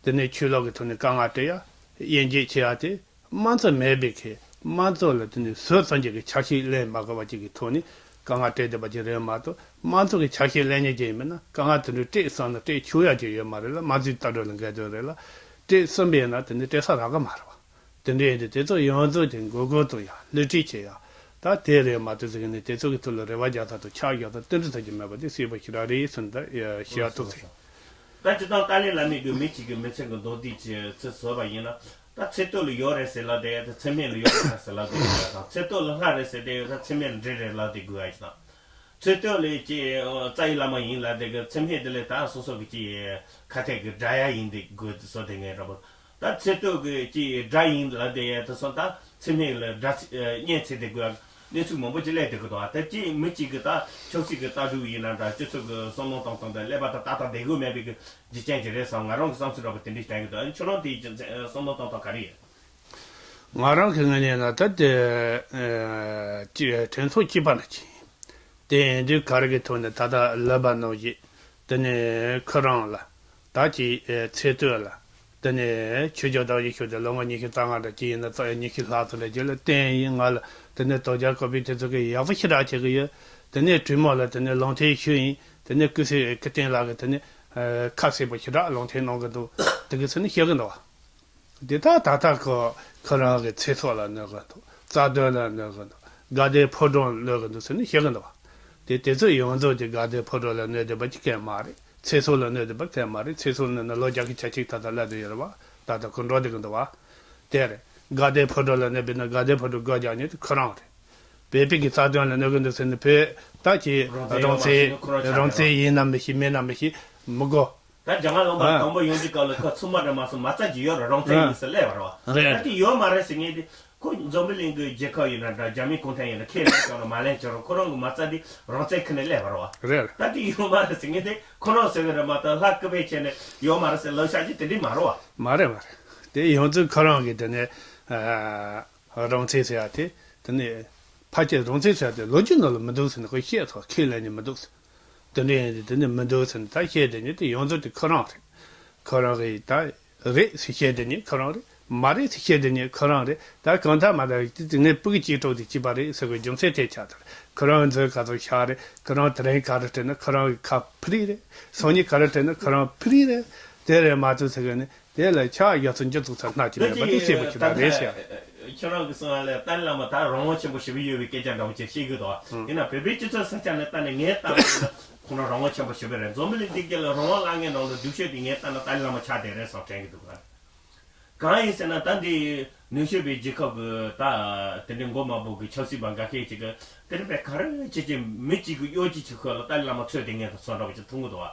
དེ་ནས་ཆོས་ལུགས་ཀྱི་ཐོག་ནས་དཀའ་ངལ་སྤྲད་ཡག་དབྱེ་འབྱེད་བྱེད་ཡག་དེ། དམངས་གཙོ་མེད་པའི་ཁེ། དམངས་གཙོ་ལ་དེ་ནས་ཟུར་ཙམ་ཅིག་གི་ཆ་ཤས་ལེན་མ་དགོས་པ་ཅིག་གི་ཐོག་ནས་དཀའ་ངལ་སྤྲད་བསྡད་པ་ཅིག་རེད་མ་གཏོགས། དམངས་གཙོ་གི་ཆ་ཤས་ལེན་མཁན་ཅིག་ཡིན་མིན་ན་དཀའ་ངལ་དེ་འདྲ་སྤྲད་བསམ་ན་སྤྲད་ཆོག་ཡག་ཅིག་ཡོད་མ་རེད་ལ། དམངས་གཙོའི་ལྟ་གྲུབ་ལ་འགལ་འདུག་རེད་ལ། སྤྲད་བསམ་པ་ཡིན་ན་དེ་འདྲ་སྤྲད་ས་རག་གི་མ་རེད་བ། དེ་འདྲ་ཡིན་དུས་དེ་ཚོ་ཡོངས་རྫོགས་ཀྱི་མགོ་སྐོར་གཏོང་ཡག་བསླུ་བྲིད་བྱེད་ཡག་ད་དེ་རེད་མ་གཏོགས་ཟེར་གི་ནས་དེ་ཚོ་གི་ཐོག་ལ་རེ་བ་རྒྱག་ཐབས་དང་ཕྱག་རྒྱག་ཐབས་ཏན་ཏན་ཐབས་ཀྱི་མེད་པ་དེ་གསལ་པོ་ཞེ་དྲག་རེད་ཟེར་ནས་ད་ཞུ་ཡག་ཐུག་ཟིན། ད་སྤྱིར་བཏང་ཏཱ་ལའི་བླ་མའི་གི་མི་གཅིག་གི་མི་ཚེ་གི་མདོར་བསྡུས་ཀྱི་ཚུལ་བཟོས་པ་ཡིན་ན། ད་ཚེ་སྟོད་ལ་ཡོད་རེད་ཟེར་ལབ་བསྡད་ཡག་དང་ཚེ་སྨད་ལ་ཡོད་རེད་ཟེར་ལབ་བསྡད་ཡག་དང་། ཚེ་སྟོད་ལ་ལྷ་རེད་ཟེར་བསྡད་ཡག་དང་ཚེ་སྨད་ལ་འདྲེ་རེད་ལབ་བསྡད་དགོས་ཡག་ཅིག་དང་། ཚེ་སྟོད་ལ་ཅིག་རྩ་བའི་བླ་མ་ཡིན་ལབ་བསྡད་དགོས། ཚེ་སྨད་དེ་ལས་ད་སོ་སོ་གི་ཅིག་ཁ་གཏད་གི་དགྲ་ཡག་ཡིན་བསྡད་དགོས་བཟོ་བསྡད་མཁན་འདྲ་པོ། ད་ཚེ་སྟོད་ཀྱི་ཅིག་དགྲ་ཡིན་ལབ་བསྡད་ཡག་དེ་ཚོ་ད་ཚེ་སྨད་ལ་དགྲ་ཚེ་གཉེན་ཚེ་བསྡད་དགོས་གནས་ཚུལ་མང་པོ་ཅིག་སླེབས་བསྡད་ཀྱི་འདུག་ད་ཅིག་མི་གཅིག་གི་ད་ཆབ་སྲིད་ཀྱི་ལྟ་གྲུབ་ཡིན་ན་འདྲ། སྤྱི་ཚོགས་ཀྱི་བསམ་བློ་གཏོང་སྟངས་དང་ཀླད་པ་ད་ཏག་ཏག་བསྡད་དགོས་མེད་པའི་གི་རྒྱུ་རྐྱེན་ཅིག་རེད་བསམ། ང་རང་གི་བསམ་ཚུལ་འདྲ་པོ་དེ་འདྲ་བསྟན་གྱི་འདུག་ཁྱོད་རང་དེའི་བསམ་བློ་གཏོང་སྟངས་ག་རེ་ཡིན། ང་རང་གི་ངོས་ནས་ན་ད་དེ་ཅིག་གྲོས་ཚོགས་གཅིག་པ་ན་ཅིག་དེ་ཡིན་དུས་ག་རེ་གི་ཐོག་ནས་ད་ལྟ་ལབ་པ་ནང་བཞིན་དེ་ནས་ཁོ་རང་ལ། ད་ཅིག་ཨེ་ཚེ་སྟོད་ལ། དེ་ནས་ཆོས་རྒྱལ་བདག་ཡིད་ཤུགས་དེ་ལོ་ངོ་ཉི་ཤུ་རྩ་ལྔ་འདྲ་ཅིག་ཡིན་ན་རྩ་ཉི་ཤུ་ལྷག་ཙམ་རེ་རྗེས་ལ་བསྟན་ཡིན། ང་ལ་དེ་ནས་དོལ་རྒྱལ་བཀོད་པའི་དེ་ཚོ་གི་ཡག་པོ་ཞེ་དྲག་བྱེད་གི་ཡོད། དེ་ནས་གྲོས་མོལ་ལ་དེ་ནས་ལུང་བསྟན་ཞུས་ཡིན། དེ་ནས་སྐུ་སྲས་ཀི་ཏན་ལགས་ཀྱིས་དེ་ནས་ཨེ་ཁ་གསལ་པོ་ཞེ་དྲག་ལུང་བསྟན་གནང་གི་འདུག་དེ་གི་ཚུལ་ནས་བཤད་གི་འདུག་བ། དེ་དག་ད་ལྟ་ཁོ་ཁོ་རང་གི་ཚེ་སྲོག་ལ་གནོད་གི་འདུག་རྩ་དོན་ལ་གནོད་གི་འདུག་དགའ་ལྡན་ཕོ་བྲང་གནོད་གི་འདུག་ཟེར་ནས་བཤད་གི་འདུག་བ། དེ་དེ་ཚོ་ཡོངས་རྫོགས་ཀྱི་དགའ་ལྡན་ཕོ་བྲང་ལ་གནོད་བསྡད་པ་ཅིག་གང་ཡང་མ་རེད། ཚེ་སྲོག་ལ་གནོད་བསྡད་པ་གང་ཡང་མ་རེད། ཚེ་སྲོག་གནོད་ན་ལོ་བརྒྱ་གི་ཆ་གཅིག་ད་ལྟ་སླེབས་བསྡད་ཡོད་རེད་བ། ད་ལྟ་ཁོ་འགྲོ་བསྡད་གི་འདུག་བ། དེ་རེད། དགའ་ལྡན་ཕོ་བྲང་ལ་གནོད་པས་ན་དགའ་ལྡན་ཕོ་བྲང་སྒོ་རྒྱག་མཁན་དེ་ཁོ་རང་རེད། བོད་པའི་གི་རྩ་དོན་ལ་གནོད་གི་འདུག་ཟེར་ནས་བོད་ད་ཀྱི་རང་བཙན་ཡོད་མ་རེད་ཟེར་ནས་ཁོ་རང་ཆགས་རང་བཙན་ཡིན་ན་མི་ཤེས་མིན་ན་མི་ཤེས་མི་དགོས། ད་ལྗང་ཁ་ལུང་པ་ཨ། དང་པོ་ཡོང་དུས་སྐབས་ལ་ཁོ་ཚུགས་མ་རེད་མ་སོང་མ་རྩ་ཅིག་ཡོད་རེད། རང་བཙན་ཡིན་ཟེར་སླེབས་པ་རེད་བ། རེད། ད་དེ་ཡོད་མ་རེད་ཟེར་མཁན་དེ་ཁོ་འཛམ་བུ་གླིང་གི་རྒྱལ་ཁབ་ཡིན་ན་འདྲ་རྒྱ་མི་གུང་ཁྲན་ཡིན་ན་ཁས་ལེན་བྱུང་རུང་མ་ལེན་བྱུང་རུང་ཁོ་རང་གི་མ་རྩ་དེ་རང་བཙན་ཁུར་ནས་སླེབས་པ་རེད་བ། རེད། ད་དེ་ཡོད་མ་རེད་ཟེར་མཁན་དེ་ཁོ་རང་ཟེར་གི་རེད་མ་གཏོགས་ལྷ་སྐུ་བལ་བྱས་ནས་ཡོད་མ་རེད་ཟེར་ལབ་བཞག་རྒྱུ་དེ་འདྲ་མ་རེད་བ། མ་རེད་མ་རེད། དེ་ཡོངས་རྫོགས་ཁོ་རང་གི་དེ་ནས་ཨ། རང་བཙན་ཟེར་ཡ་དེ། དེ་ནས་ཕལ་ཆེར་རང་བཙན་ཟེར་ཡ་དེ་ལོ་རྒྱུས་ནང་ལ་མི་འདུག་ཟེར་ནས་ཁོས་བཤད་ཐོག་ཁས་ལེན་ནས་མི་འདུག་ཟེར། དེ་འདྲ་ཡིན་དེ་དེ་ནས་མི་འདུག་ཟེར་ནས་ད་བཤད་དེ་ནི་དེ་ཡོངས་རྫོགས་དེ་ཁོ་རང་རེད། ཁོ་རང་གིས་ད་རེད་ཟེར་བཤད་དེ་ནི་ཁོ་རང་རེད། མ་རེད་ཟེར་བཤད་དེ་ནི་ཁོ་རང་རེད། ད་གང་ལྟར་མ་ལྟར་དེ་ངས་སྤུ་གུ་གཅིག་གྲོགས་དེ་གཅིག་པ་རེད་ཟེར་བའི་རྒྱུ་མཚན་དེ་ཆགས་ཐལ། ཁོ་རང་མཛོད་ག་ཚོད་བཞག་རེད། ཁོ་རང་དེ་རིང་ག་རེ་སྤྲད་ན་ཁོ་རང་གི་ཁ་ཕུ་རི་རེད། སང་ཉིན་ག་རེ་སྤྲད་ན་ཁོ་རང་ཕུ་རི་རེད། དེ་རེད་མ་གཏོགས་ཟེར་གི་ནི། དེ་ལ་ཕྱག་རྒྱ་མཚོ་མཇུག་རྫོགས་ཚར་སྣ་གཅིག་མེད་པ་དེ་ཤེས་པ་ཞིག་རང་རེད་ཟེར། ཁྱོད་རང་གི་གསུང་བ་ལ་ཏཱ་ལའི་བླ་མ་ད་རང་དབང་ཆེན་པོ་ཞེ་པོ་ཡོད་པའི་སྐད་ཆ་འདྲ་བོ་ཅིག་བཤད་ཀྱི་འདུག་ཡིན་ན་བོད་པའི་སྤྱི་ཚོགས་ས་ཆ་ནས་ལྟ་ནས་ངས་ལྟ་བ་ཡིན་ན་ཁོང་རང་རང་དབང་ཆེན་པོ་ཞེ་པོ་རེད། འཛམ་བུ་གླིང་འདི་རྒྱལ་ལ་རང་དབང་བླ་ངན་ནང་ལ་སྡུག་ཤོས་དེ་ངས་ལྟ་ན་ཏཱ་ལའི་བླ་མ་ཆགས་བསྡད་རེད་བསམ་དྲན་གྱི་འདུག་གང་ཡིན་ཟེར་ན་ད་འདི་ནུབ་ཕྱོགས་པའི་རྒྱལ་ཁབ་ཀྱི་ད་དེ་འདྲའི་མགོ་དམར་པོ་གི་ཆབ་སྲིད་པ་འགའ་ཤས་ཅིག་གི་དེ་འདྲ་བས་ག་རེ་བྱེད་ཀྱི་མི་གཅིག་གི་གཡོ་ཇུས་ཀྱི་ཁུལ་ལ་ཏཱ་ལའི་བླ་མ་ཚོས་དེ་ངས་ད་ཚོ་འདྲ་བོ་ཅིག་མཐོང་གི་འདུག་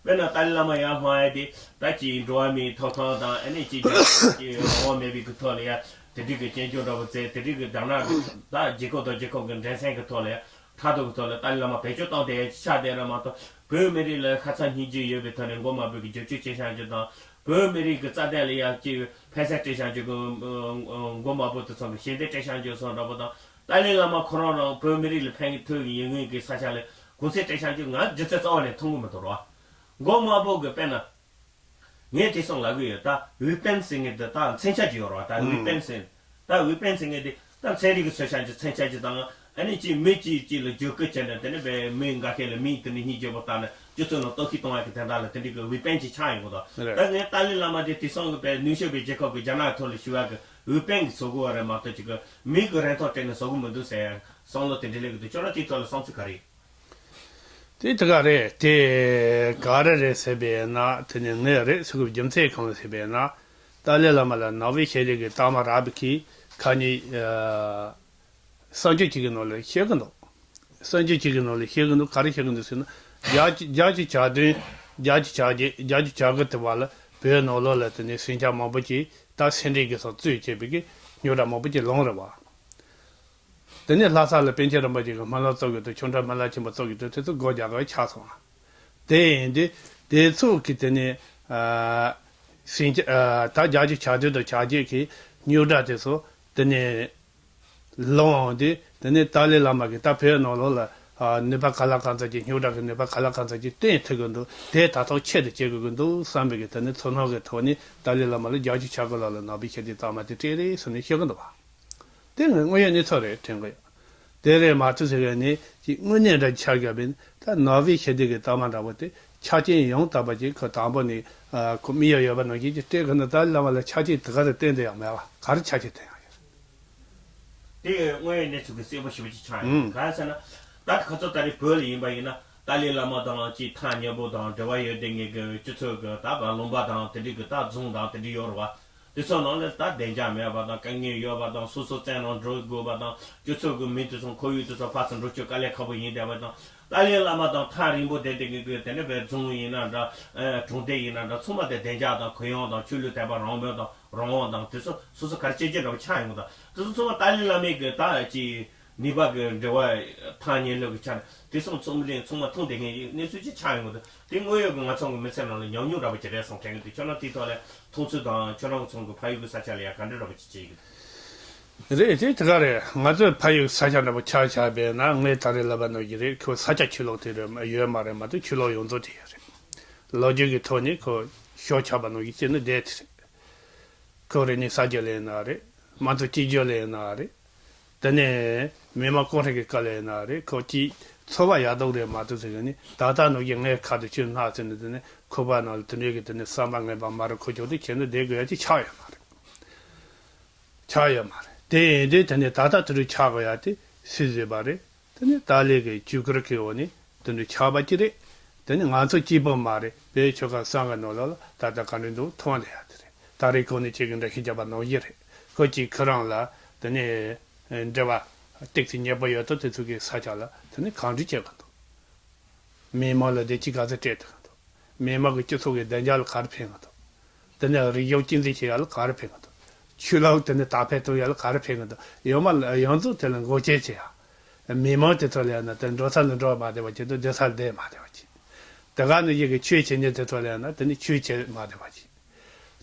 བ། དཔེར་ན་ཏཱ་ལའི་བླ་མ་ཡར་ལྷོང་ཡ་དེ་ད་ཅིག་འགྲོ་བ་མིའི་ཐོབ་ཐང་དང་ཨ་ནི་ཅིག་རྒྱ་ནག་གི་རང་དབང་མེད་པའི་གི་ཐོག་ལ་ཡ་དེ་འདྲའི་གི་སྐྱོན་བརྗོད་འདྲ་བོ་བཙལ། དེ་འདྲའི་གི་རྒྱ་ནག་གི་ད་རྒྱལ་ཁབ་དང་རྒྱལ་ཁབ་གི་འགྲན་སེམས་གི་ཐོག་ལ་ཡ་ཕྲག་དོག་གི་ཐོག་ལ་ཏཱ་ལའི་བླ་མ་བེད་སྤྱོད་བཏང་བསྡད་ཡ་ཆགས་བསྡད་ར་མ་གཏོགས་བོད་མི་རིགས་ལ་ཤ་ཚ་སྙིང་རྗེ་ཡོད་པའི་ཐོག་ནས་མགོ་དམར་པོ་གི་རྒྱབ་སྐྱོར་བྱེད་བཞག་རྒྱུ་དང་བོད་མི་རིགས་གི་རྩ་དོན་ལ་ཡ་ཅིག་ཕན་སེམས་སྤྲད་བཞག་རྒྱུ་གི་མགོ་དམར་པོ་དེ་ཚོ་གི་ཞལ་འདེབས་སྤྲད་བཞག་རྒྱུ་སོགས་འདྲ་བོ་དང་། ཏཱ་ལའི་བླ་མ་ཁོ་རང་རང་བོད་མི་རིགས་ལ་ཕན་གི་ཐོགས་གི་ཡིན་ངེས་ཀྱི་ས་ཆ་ལ་གུང་སེང་སྤྲད་བཞག་རྒྱུ་ང་རྒྱུ་མཚན་རྩ་བ་ནས་མཐོང་གི་མི་འདུག་ར། མགོ་དམར་པོ་གི་དཔེར་ན། ངས་དེ་སོང་ལབ་གི་ཡོད་ད་ཝི་པན་ཟེར་མཁན་དེ་ད་མཚོན་ཆ་ཅིག་ཡོད་ར་ད་ཝི་པན་ཟེར། ད་ཝི་པན་ཟེར་མཁན་དེ་ད་ཚན་རིག་གི་ཚོས་བཞག་རྒྱུ་མཚོན་ཆ་ཅིག་དང་ཨ་ནི་ཅིག་མི་གཅིག་གཅིག་ལ་བརྗོད་སྐུལ་བྱས་ནས་དེ་ནི་བས་མི་འགའ་ཤས་ལ་མིང་དེ་ནི་སྙིང་རྗེ་པོ་བཏགས་ནས་སྤྱི་ཚོགས་ནང་གཏོར་བཤིག་གཏོང་ཡག་གི་དོན་དག་ལ་དེ་འདྲའི་གི་ཝི་པན་ཅིག་ཆགས་ཡོང་གི་འདུག་ད་ངས་ཏཱ་ལའི་བླ་མ་དེ་དེ་སོང་གི་བས་ནུབ་ཕྱོགས་པའི་རྒྱལ་ཁབ་གི་རྒྱ་ནག་ཐོག་ལ་ཞུ་ཡག་གི་ཝི་པན་གི་བཟོ་དགོས་བ་རེད་མ་གཏོགས་ཅིག་གི་མི་གི་རིན་ཐང་སྤྲད་ནས་བཟོ་གི་མི་འདུག་ཟེར་བསམ་བློ་དེ་འདྲ་སླེབས་གི་འདུག་ཁྱོད་རང་དེའི་ཐོག་ལ་བསམ་ཚུལ་ག་རེ་ཡོད། དེ་དེ་ག་རེད་དེ་ག་རེ་རེད་ཟེར་བས་ན་དེ་ནི་ངས་རེད་ཟེར་གི་རྒྱུ་མཚན་གང་ཟེར་བས་ན། ཏཱ་ལའི་བླ་མ་ལ་ནོ་བེལ་ཞི་བདེ་གི་རྟགས་མ་རག་པའི་གི་ཁ་ཉིན་གསར་འགྱུར་གཅིག་གི་ནང་ལ་བཤད་གི་འདུག་གསར་འགྱུར་གཅིག་གི་ནང་ལ་བཤད་གི་འདུག་ག་རེ་བཤད་གི་འདུག་ཟེར་ན། བརྒྱད་ཅུ་བརྒྱད་ཅུ་གྱ་བདུན་བརྒྱད་ཅུ་གྱ་བརྒྱད་བརྒྱད་ཅུ་གྱ་དགུ་དེ་བར་ལ་བོད་ནང་ལོགས་ལ་དེ་ནས་ཟིང་ཆ་མང་པོ་ཅིག་ད་སེ་འབྲས་དགེ་སོགས་གཙོས་བྱས་པའི་གི་རྙོག་དྲ་མང་པོ་ཅིག་ལངས་རེད་བ། དེ་ནས་ལྷ་ས་ལ་པཎ་ཆེན་རིན་པོ་ཆེ་གི་སྨོན་ལམ་རྫོགས་ཀྱི་འདུག་ཆོས་གྲྭ་སྨོན་ལམ་ཆེན་པོ་རྫོགས་ཀྱི་འདུག་དེ་ཚོ་སྒོ་རྒྱག་གི་ཆགས་སོང་ང་། དེ་ཡིན་དུས་དེ་ཚོ་གི་དེ་ནས་ཨ་ཟིན་ཨ་ད་རྒྱལ་སྤྱིའི་ཆ་རྒྱུས་དང་ཆ་རྒྱུས་ཀྱི་རྙོག་དྲ་དེ་ཚོ་དེ་ནས་ལངས་འོང་དུས་དེ་ནས་ཏཱ་ལའི་བླ་མ་གིས་ད་བོད་ནང་ལོགས་ལ་ཨ་ནུས་པ་ག་ལ་གང་འཚམ་གྱི་རྙོག་དྲ་གི་ནུས་པ་ག་ལ་གང་འཚམ་གྱི་བསྟན་ཐུབ་ཀྱི་འདུག་དེ་ད་ཐོག་ཆེད་དུ་བྱེད་དགོས་ཀྱི་འདུག་བསམ་པའི་གི་དེ་ནས་ཚོར་སྣང་གི་ཐོག་ནས་ཏཱ་ལའི་བླ་མ་ལ་རྒྱལ་སྤྱིའི་ཁྱབ་ཁོངས་ལ་ལ་ནག་པོའི་ཞི་བདེའི་གཏའ་མ་དེ་སྤྲད་རེད་ཟེར་ནས་བཤད་ཀྱི་འདུག་བ། དེ་ངས་དངོས་ཡོད་གནས་ཚུལ་རེད་དྲན་གི་ཡོད། དེ་རེད་མ་གཏོགས་ཟེར་གི་ནི་ཅིག་དངོས་གནས་འདྲ་ཆགས་བཞག་པས་ད་ནོར་ཝེ་ཞི་བདེ་གི་གཏའ་མ་འདྲ་པོ་དེ་ཆ་རྐྱེན་ཡང་དག་པ་ཅིག་ཁོ་དང་པོ་ནས་ཁོ་མི་ཡ་ཡོད་པ་ནང་བཞིན་ཅིག་སྤྲད་གི་ནི་ད་ལམ་བ་ལ་ཆ་རྐྱེན་དེ་ག་རེ་བསྟན་དེ་ཡང་མེད་པ་ག་རེ་ཆ་རྐྱེན་བསྟན་ཡང་ཡོད། དེ་དངོས་ཡོད་གནས་ཚུལ་གྱི་གསལ་པོ་ཞེ་པོ་ཅིག་ཆགས་ཡོད་ག་རེ་ཟེར་ན། ད་ཁ་ཚོ་ད་རེས་བོད་ལ་ཡིན་པ་ཡིན་ན་ཏཱ་ལའི་བླ་མ་དང་ཅིག་ཐག་ཉེ་པོ་དང་འབྲེལ་བ་ཡོད་དེ་ངེས་ཀྱི་སྤྱི་ཚོགས་ཀྱི་ད་བ་ལུང་པ་དང་དེ་འདྲའི་གི་ད་རྫོང་དང་དེ་འདྲའི་ཡོད་རེད་བ། དེ་ཚོ་ནང་ལ་ད་བདེ་འཇགས་མེད་པ་དང་དཀའ་ངལ་ཡོད་པ་དང་སོ་སོ་བཙན་ནང་འགྲོ་དགོས་པ་དང་སྤྱི་ཚོགས་ཀྱི་མི་དེ་ཚོ་ཁོར་ཡུག་དེ་ཚོ་ཕར་ཚུར་འགྲོ་སྐྱོད་དཀའ་ལས་ཁག་པོ་ཡིན་བསྡད་པ་དང་ཏཱ་ལའི་བླ་མ་དང་ཐག་རིང་པོ་བསྡད་དེ་ངེས་ཀྱི་དེ་འདྲ་བའི་རྫོང་ཡིན་ན་འདྲ་གྲོང་སྡེ་ཡིན་ན་འདྲ་ཚང་མ་དེ་བདེ་འཇགས་དང་གུ་ཡངས་དང་ཆོས་ལུགས་དད་པ་རང་མོས་དང་རང་དབང་དང་དེ་ཚོ་སོ་སོ་ག་རེ་བྱེད་ཀྱི་འདྲ་བ་ཆགས་ཡོང་གི་དང་དེ་ཚོ་ཚང་མ་ཏཱ་ལའི་བླ་མའི་གི་ད་ཅིག་ནུས་པ་གི་འབྲེལ་བ་ཐག་ཉེ་ལོས་ཀྱི་ཆ་ནས་དེ་སོང་ཚོགས་མི་ལས་ཚང་མ་མཐོང་བསྡད་མཁན་ཡིན་གནས་ཚུལ་ཅིག་ཆགས་ཡོང་གི་འདུག་དེ་དངོས་ཡོད་ཀྱི་ང་ཚོ་གི་མི་ཚེ་ནང་ལ་ཉམས་མྱོང་འདྲ་པོ་ཅིག་རེད་བསམ་དྲན་གི་འདུག་ཁྱོད་རང་དེའི་ཐོག་ལ་མཐོང་ཚུལ་དང་ཁྱོད་རང་ཚོ་གི་ཕ་ཡུལ་གྱི་ས་ཆ་ལ་ཡང་ག་འདྲ་འདྲ་པོ་ཅིག་བྱེད་ཀྱི་འདུག་རེད་དེ་དེ་ག་རེད། ང་ཚོའི་ཕ་ཡུལ་ས་ཆ་འདྲ་པོ་ཆ་བཞག་པས་ན་ངས་ད་རེས་ལབ་པ་ནང་བཞིན་རེད། ཁོ་ས་ཆ་ཆོས་ལུགས་དེ་རེད་ཡོད་མ་རེད་མ་གཏོགས་ཆོས་ལུགས་ཡོངས་རྫོགས་དེ་ཡོད་རེད། ལོ་རྒྱུས་ཀྱི་ཐོག་ནས་ཁོ་ཤོ་ཆགས་པ་ནང་བཞིན་བྱས་ན་བསྡད་དེ་རེད། ཁོ་རེ་གནས་ས་རྒྱུ་ལ་ཡིན་ན་རེད། དམངས་གཙོ་གཅིག་གྱུར་ལ་ཡིན་ན་རེད། དེ་ནས་མི་མང་གང་རེ་གི་སྐབས་ལ་ཡིན་ན་རེད། ཁོ་གཅིག་འཚོ་བ་ཡག་སྡུག་རེད་མ་གཏོགས་ཟེར་གི་ནི་ད་ལྟ་ནང་བཞིན་ངའི་ཁ་དུ་ཆུ་སྣ་ཟེར་ནས་དེ་ནས་ཁོག་པ་ནང་ལ་དེ་འདྲའི་གི་དེ་ནས་བསམ་པ་ངན་པ་མ་རུ་ཁོ་ཁྱོད་དེ་ཁྱེད་ནི་བསྡད་དགོས་ཡ་གཅིག་ཆགས་ཡོད་མ་རེད། ཆགས་ཡོད་མ་རེད། དེ་ཡིན་དུས་དེ་ནས་ད་ལྟ་དེ་འདྲའི་ཆགས་དགོས་ཡ་དེ་སུས་བཟོས་པ་རེད། དེ་ནི་ཏཱ་ལའི་གི་བཅོས་བསྒྱུར་གྱི་འོག་ནས་དེ་འདྲའི་ཆགས་པ་ཅིག་རེད། དེ་ནི་ང་ཚོ་གཅིག་པོ་མ་རེད། བོད་ཆོལ་ཁ་གསུམ་གི་ནང་ལོགས་ལ་ད་ལྟ་ག་འདྲ་འདུག་མཐོང་བསྡད་ཡ་དེ་རེད། ད་རེས་གོང་ནས་ཁྱེད་ཀྱིས་འགྲེལ་བཤད་བརྒྱབ་པ་ནང་བཞིན་རེད། ཁོ་གཅིག་ཁོ་རང་ལ་དེ་ནས་འབྲེལ་བ་ཏོག་ཙམ་ཉེ་པོ་ཡོད་དོ་དེ་ཚོ་གི་ས་ཆ་ལ་དེ་ནི་གང་འདྲ་བྱེད་དགོས་འདུག་མི་མང་ལ་བདེ་སྐྱིད་ག་ཚོད་སྤྲད་ཐུབ་ཀྱི་འདུག་མི་མང་གི་སྤྱི་ཚོགས་ཀྱི་བདེ་འཇགས་ལ་ག་རེ་ཕན་གྱི་འདུག་དེ་ནས་རིག་གཞུང་གཅེས་འཛིན་བྱེད་ཡ་ལ་ག་རེ་ཕན་གྱི་འདུག་ཆོས་ལུགས་དེ་ནས་དར་སྤེལ་གཏོང་ཡ་ལ་ག་རེ་ཕན་གྱི་འདུག་ཡོད་མ་ལ་ཡོངས་རྫོགས་དེ་ལ་འགོག་རྐྱེན་བྱེད་ཡ། མི་མང་དེ་ཚོ་ལ་ཡང་ན་དེ་འགྲོ་ས་ལ་འགྲོ་བ་མ་བདེ་བ་བྱེད་དུས་བསྡད་ས་ལ་བསྡད་མ་བདེ་བ་བྱེད། དེ་ག་ནང་བཞིན་གྱི་ཆོས་བྱེད་མཁན་དེ་ཚོ་ལ་ཡང་ན་དེ་ནི་ཆོས་བྱེད་མ་བདེ་བ་བྱེད།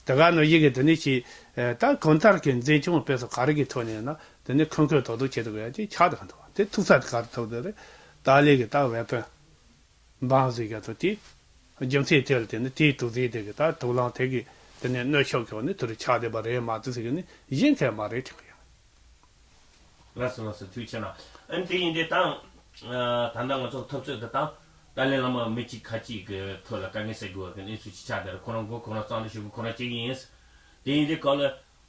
དེ་ག་ནང་བཞིན་གྱི་དེ་ནི་ཅིག་ད་གང་ལྟར་གྱི་འཛིན་སྐྱོང་སྤེལ་གསུམ་ག་རེ་གི་ཐོག་ནས་ཡང་ན་དེ་ནི་ཁོན་ཁོན་ཏོག་ཏོག་བྱེད་ཐུབ་ཡ་ཅིག་ཆགས་འདུག་ག་འདུག་དེ་ཐུག་ས་དེ་ག་རེ་ཐུག་འདུག་རེད། ཏཱ་ལའི་གི་ད་ཝེ་པོན། འབངས་ཟེར་ག་ཚོ་དེ། རྒྱུ་མཚན་དེ་ལ་བརྟེན་ནས་དེའི་དུག་རྫས་དེ་གི་ད་དུག་རླངས་དེ་གི་དེ་ནས་གནོད་ཤུགས་ཀྱི་འོག་ནས་དེ་རུ་ཆགས་བསྡད་པ་རེད་མ་གཏོགས་ཟེར་གི་ནི་གཞན་གང་མ་རེད་དྲན་གི་ཡོད། ལགས་སོ་ལགས་སོ་ཐུགས་རྗེ་ཆེ་གནང་། ཨ་ནི་དེ་ཡིན་དུས་ད་ད་ལྟ་ང་ཚོ་འཐབ་རྩོད་དེ་དང་ཏཱ་ལའི་བླ་མ་མི་གཅིག་ཁ་གཅིག་གི་ཐོག་ལ་དཀའ་ངལ་སེལ་དགོས་པ་གི་གནས་ཚུལ་ཅིག་ཆགས་བསྡད་རེད། ཁོ་རང་མགོ་ཁོ་རང་གཙང་སྦྲ་ཞུ་དགོས་ཁོ་རང་གཅིག་ཡིན། དེ་ཡིན་དུས་ག་ལ།